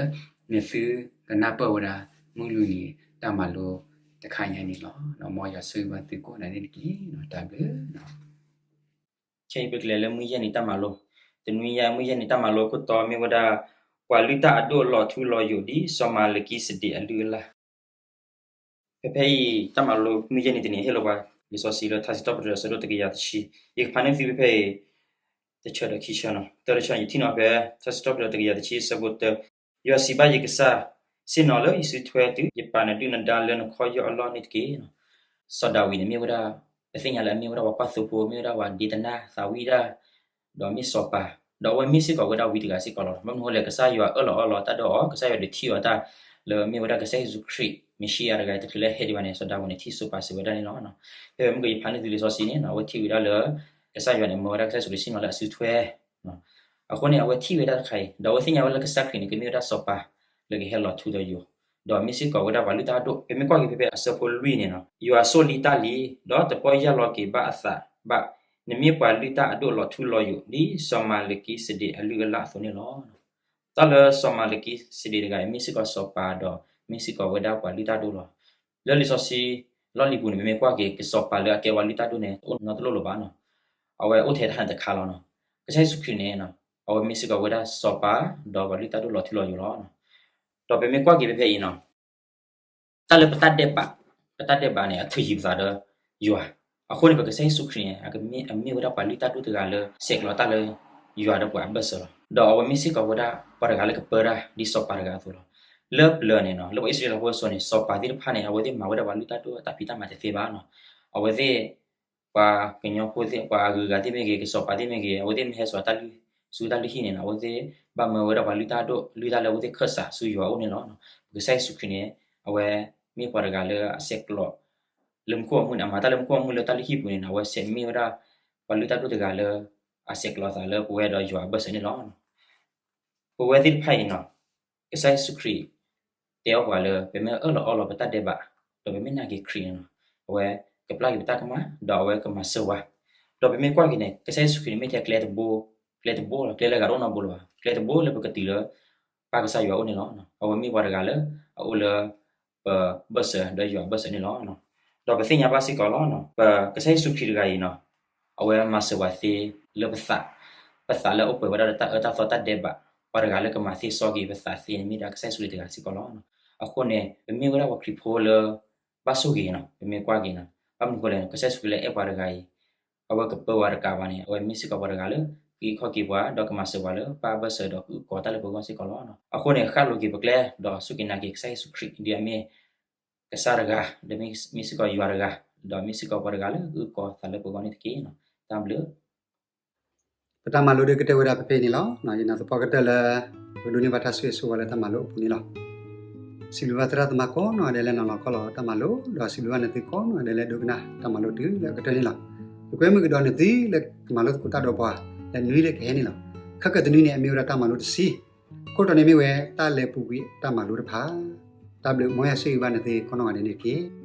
နသုကနၢ်ပၢၢ်ဝဲဒၣ် မုၢ်လွံၢ်နံၤတၢ်မၤလိတခါညါန့ၣ်လီၤ. မ်ယွၤဆိၣ်ဂ့ၤဘၣ်သုကိးဂၤဒဲးန့ၣ်တက့ၢ်. တၢ်ဘျုး ခဲအံၤပကလဲၤလၢမုၢ်ယဲၢ်နံၤတၢ်မၤလိ, တနွံညါမုၢ်ယဲၢ်နံၤတၢ်မၤလိခိၣ်တီမ့ၢ်ဝဲဒၣ် ပှၤလုၢ်တၢ်အဒိၣ်လီၤထူလီၤယိာ် ဒ်စီၤမၤလကံစဒ့းအလုၢ်အလၢ်. ဖဲဖဲအံၤ တၢ်မၤလိမုၢ်ယဲၢ်နံၤတနံၤ ဟ့ၣ်လီၤပှၤလံာ်စီဆှံလၢထါစံးထီၣ်ပတြၢၤအဆၢဒိၣ်တကယၤတဆံ, ယကဖးန့ၢ်သုဖဲဖဲအံၤ တဆၢဒီးခံဆၢနီၤ. တၢတဆၢ ယထံၣ်နီၤဖဲ ထါစံးထီၣ်ပတြၢၤတကယၤတဆံ အဆၢဖိတၢ, ယွၤစံးဘၣ်ယကစၢ်, ဆ့ၣ်နီၤလၢယစုထွဲတုၤ ယပာ်နဒုၣ်နဒါလၢနခီၣ်ယီၢ်အလီၢ်န့ၣ်တက့ၢ်. စီၤဒၤဝံးန့ၣ်မ့ၢ်ဝဲဒၣ် ပသ့ၣ်ညါလၢအမ့ၢ်ဝဲဒၣ်ပှၤကွၢ်သိဖိ မ့ၢ်ဝဲဒၣ်ပှၤဒ့တနၢ်သးဝံၣ်တၢ်, ဒီးမ့ၢ်စီၤပၤ, ဒီးအဝဲမ့ၢ်စ့ၢ်ကီးဝဲဒၣ်ဝံတဂၤစ့ၢ်ကီးလီၤ. ဘၣ်မနုၤအဃိလဲၣ် ကစၢ်ယွၤအၢၣ်လီၤအီလီၤတၢ်ဒီးအီၤ, ကစၢ်ယွၤဒုးထံၣ်အီၤတၢ်လၢမ့ၢ်ဝဲဒၣ်ကစၢ်ယ့ၣ်ၡူးခရံာ် မ့ၣ်ၡံအၤတဂၤအံၤ တချုးလၢဟဲဒံးဘၣ်န့ၣ် စီၤဒၤဝံးန့ၣ်ထံၣ်စီၤပၤစံးဝဲဒၣ်န့ၣ်လီၤ. ဖဲမုၢ်ကယဖးန့ၢ်သုလံာ်စီဆှံန့ၣ် အဝဲထံၣ်ဝဲဒၣ်လၢ ကစၢ်ယွၤန့ၣ် မၢဝဲဒၣ်ကစၢ်ယ့ၣ်ၡူးခရံာ်ဆ့ၣ်နီၤလၢအစုထွဲ အဃိန့ၣ် အဝဲထံၣ်ဝဲဒၣ်တခါအံၤ ဒီးအဝဲသ့ၣ်ညါဝဲလၢကစၢ်ခရံာ်န့ၣ် ကမ့ၢ်ဝဲဒၣ်စီၤပၤလၢကဟဲလီၤထူလီၤယိာ်, ဒီးမ့ၢ်စ့ၢ်ကီးဝဲဒၣ်ပှၤလုၢ်တၢ်အဒိၣ်. ပမ့ၢ်ကွၢ်က့ၤဖဲဖဲအဆၢဖိလွံၢ်န့ၣ်နီၤ, ယွၤဆိၣ်လံတၢ်လံ, ဒီးတပီၢ်ယၢ်လီၤက့ၤဘၣ်အသးဘၣ်, နမ့ၢ်ပှၤလုၢ်တၢ်အဒိၣ်လီၤထူလီၤယိာ် ဒ်စီၤမၤလကံစဒ့းအလုၢ်အလၢ်အသိးန့ၣ်လီၤ. တၢ်လၢစီၤမၤလကံစဒ့းတဂၤအံၤ မ့ၢ်စ့ၢ်ကီးစီၤပၤဒီးမ့ၢ်စ့ၢ်ကီးဝဲဒၣ်ပှၤလုၢ်တၢ်ဒိၣ်လီၤ. လၢလံာ်စီဆှံလီၢ်လံၤပူၤန့ၣ် ပမ့ၢ်ကွၢ်က့ၤ ကစီၤပၤလၢအကဲပှၤလုၢ်တၢ်ဒိၣ်န့ၣ် အိၣ်နီတလိၣ်လၢၤဘၣ်နီၤ. အဝဲအိၣ်ထဲတၢ်န့ၣ်တခါလီၤနီၤ. ကစၢ်ယ့ၣ်ၡူးခရံာ်န့ၣ် အဝဲမ့ၢ်စ့ၢ်ကီးဝဲဒၣ်စီၤပၤ ဒီးပှၤလုၢ်တၢ်ဒိၣ်လီၤထူလီၤယိာ်လီၤ. ဒီးပမ့ၢ်ကွၢ်က့ၤဖဲဖဲအံၤနီၤ, တၢ်လၢပတၢ်ဒဲးဘး, ပတၢ်ဒဲးဘးန့ၣ် အထုးယံၤပသးဒီးယွၤ, အဃိန့ၣ် ပကစၢ်ယ့ၣ်ၡူးခရံာ်န့ၣ် အမ့ၢ်ဝဲဒၣ်ပှၤလုၢ်တၢ်ဒိၣ်တဂၤလၢ ဆဲးကျိးတၢ်လၢယွၤဒီးပှၤအဘၢၣ်စၢၤလီၤ. ဒီးအဝဲမ့ၢ်စ့ၢ်ကီးဝဲဒၣ်ပှၤတဂၤလၢကပၢတၢ်ဒ်စီၤပၤတဂၤအသိးလီၤ. လၢပျၢၤန့ၣ်နီၤ, လၢပှၤအံၣ်စရ့လးဖိအစိၤန့ၣ် စီၤပၤသ့ၣ်တဖၣ်န့ၣ် အဝဲသ့ၣ်မၤဝဲဒၣ်ပှၤလုၢ်တၢ်ဒိၣ်တၢ်ဖံးတၢ်မၤတသ့ဘၣ်နီၤ. အဝဲသ့ၣ် ပှၤကညီဖိသ့ၣ် ပှၤအဂုၤအဂၤသ့ၣ်မ့ၢ်ဂ့ၤ, ကစီၤပၤသ့ၣ်မ့ၢ်ဂ့ၤ, အဝဲသ့ၣ်မ့ၢ်ဟဲစိာ်တၢ်လုၢ်ဆူတၢ်လုၢ်ဟံၣ်န့ၣ်နီၤ, အဝဲသ့ၣ်ဘၣ်မၢဝဲဒၣ်ပှၤလုၢ်တၢ်ဒိၣ် လုၢ်တၢ်လၢအဝဲသ့ၣ်ခၢၣ်စးဆူယွၤအအိၣ်န့ၣ်လီၤ. ပကစၢ်ယ့ၣ်ၡူးခရံာ်န့ၣ် အဝဲမ့ၢ်ပှၤတဂၤလၢအဆဲးကျိး လၢမူခိၣ်အမူန့ၣ်, အမၤတၢ်လၢမူခိၣ်အမူလၢတၢ်လုၢ်ဟံၣ်ပူၤန့ၣ်နီၤ, အဝဲဆဲးမ့ၢ်ဝဲဒၣ် ပှၤလုၢ်တၢ်ဒိၣ်တဂၤလၢ အဆဲးကျိးသးလၢပဝဲဒီးယွၤအဘၢၣ်စၢၤန့ၣ်လီၤ. ပဝဲသ့ၣ်တဖၣ်အံၤနီၤ, ကစၢ်ယ့ၣ်ၡူးခရံာ် တဲအီၣ်ပှၤလၢ ပမ့ၢ်အၢၣ်လီၤအီလီၤပတၢ်ဒဲးဘး, ဒီးပမ့ၢ်နာ်က့ၤခရံာ်န့ၣ်နီၤ, အဝဲကပျၢ်က့ၤပတၢ်ကမၣ်, ဒီးအဝဲကမၤစၢၤပှၤ. ဒီးပမ့ၢ်ကွၢ်က့ၤန့ၣ် ကစၢ်ယ့ၣ်ၡူးခရံာ်န့ၣ်မ့ၢ်ထဲကျဲတဘိ, ကျဲတဘိလီၤ, ကျဲလၢအဂၤတအိၣ်နီတဘိလၢၤဘၣ်, ကျဲတဘိလၢပကတုၤလၢ ပၢ်ကစၢ်ယွၤအအိၣ်န့ၣ်လီၤ. အဝဲမ့ၢ်ပှၤတဂၤလၢ အအိၣ်လၢ ပဘၢၣ်စၢၤဒီးယွၤအဘၢၣ်စၢၤန့ၣ်လီၤ. ဒီးပသ့ၣ်ညါဘၣ်စ့ၢ်ကီးလီၤ, ပကစၢ်ယ့ၣ်ၡူးခရံာ်တဂၤအံၤနီၤ, အဝဲမၤစၢၤပှၤသ့လၢပသး, ပသးလၢအအိၣ်ပှဲၤဝဲဒၣ်ဒီးတၢ်အၢတၢ်သီတၢ်ဒဲးဘး, ပှၤတဂၤလၢကမၤသ့စီက့ၤပသးသ့န့ၣ်မ့ၢ်ဒၣ်ကစၢ်ယ့ၣ်ၡူးခရံာ်တဂၤစ့ၢ်ကီးလီၤ. အဃိန့ၣ် ပမ့ၢ်ဝဲဒၣ်ပှၤခရံာ်ဖိလၢ ဘၣ်ဆိၣ်ဂ့ၤနီၤ, ပမ့ၢ်ကွၢ်က့ၤနီၤ, ဘၣ်မနုၤအဃိလဲၣ်, ကစၢ်ယ့ၣ်ၡူးခရံာ်လၢအဲၣ်ပှၤတဂၤအံၤ, အဝဲကပၢပှၤတကးဘၣ်န့ၣ် အဝဲမ့ၢ်စ့ၢ်ကီးပှၤတဂၤလၢကအံးခီၣ်က့ၤပှၤ ဒီးကမၤစၢၤပှၤလၢပၢ်အဘၢၣ်စၢၤဒီးကအုၣ်ကီၤတၢ်လၢပဂီၢ်စ့ၢ်ကီးလီၤ. အဃိန့ၣ် ဃၣ်လိၤက့ၤပကျဲ ဒီးစူၢ်က့ၤနာ်က့ၤကစၢ်ယ့ၣ်ၡူးခရံာ် ဒ်အမ့ၢ် ကစၢ်တဂၤ, ဒီးမ့ၢ်စ့ၢ်ကီးယွၤတဂၤ, ဒီးမ့ၢ်စ့ၢ်ကီးပှၤတဂၤလၢကအုၣ်ကီၤသးလၢပဂီၢ်န့ၣ်တက့ၢ်. တၢ်ဘျုး ပတၢ်မၤလိဒုးကတၢၢ်ဝဲဒၣ်ဖဲဖဲအံၤန့ၣ်လီၤ. ယနာ်သပှၢ်ကတၢၢ်လၢ ပကဒိးန့ၢ်ဘၣ်တၢ်ဆိၣ်ဂ့ၤဆိၣ်ဝါလၢတၢ်မၤလိအပူၤန့ၣ်လီၤ. စံးဘျုးဘၣ်သရၣ်သမါကိးနီၢ်ဂၤဒဲးလၢနီၤလီၤခီလီၤတၢ်မၤလိ, ဒီးစံးဘျုးဘၣ်နသုကိးနီၢ်ဂၤဒဲးလၢဒိကနၣ်တၢ်မၤလိတုၤလၢအကတၢၢ်န့ၣ်လီၤ. ယကွဲမုာ်ကဒီးနသုလၢကမၤလိသကိးတၢ်ဒီးပှၤလၢနွံလၢကဟဲန့ၣ်လီၤ. ခဲကတနွံန့ၣ် အမ့ၢ်ဝဲဒၣ်တၢ်မၤလိတဆံ, အခိၣ်တီန့ၣ်မ့ၢ်ဝဲတၢ်လဲၤပူၤကွံာ်တၢ်မၤလိတဖၣ်. တၢ်ဘျုး မ်ယွၤဆိၣ်ဂ့ၤဘၣ်နသုကိးနီၢ်ဂၤဒဲးန့ၣ်တက့ၢ်.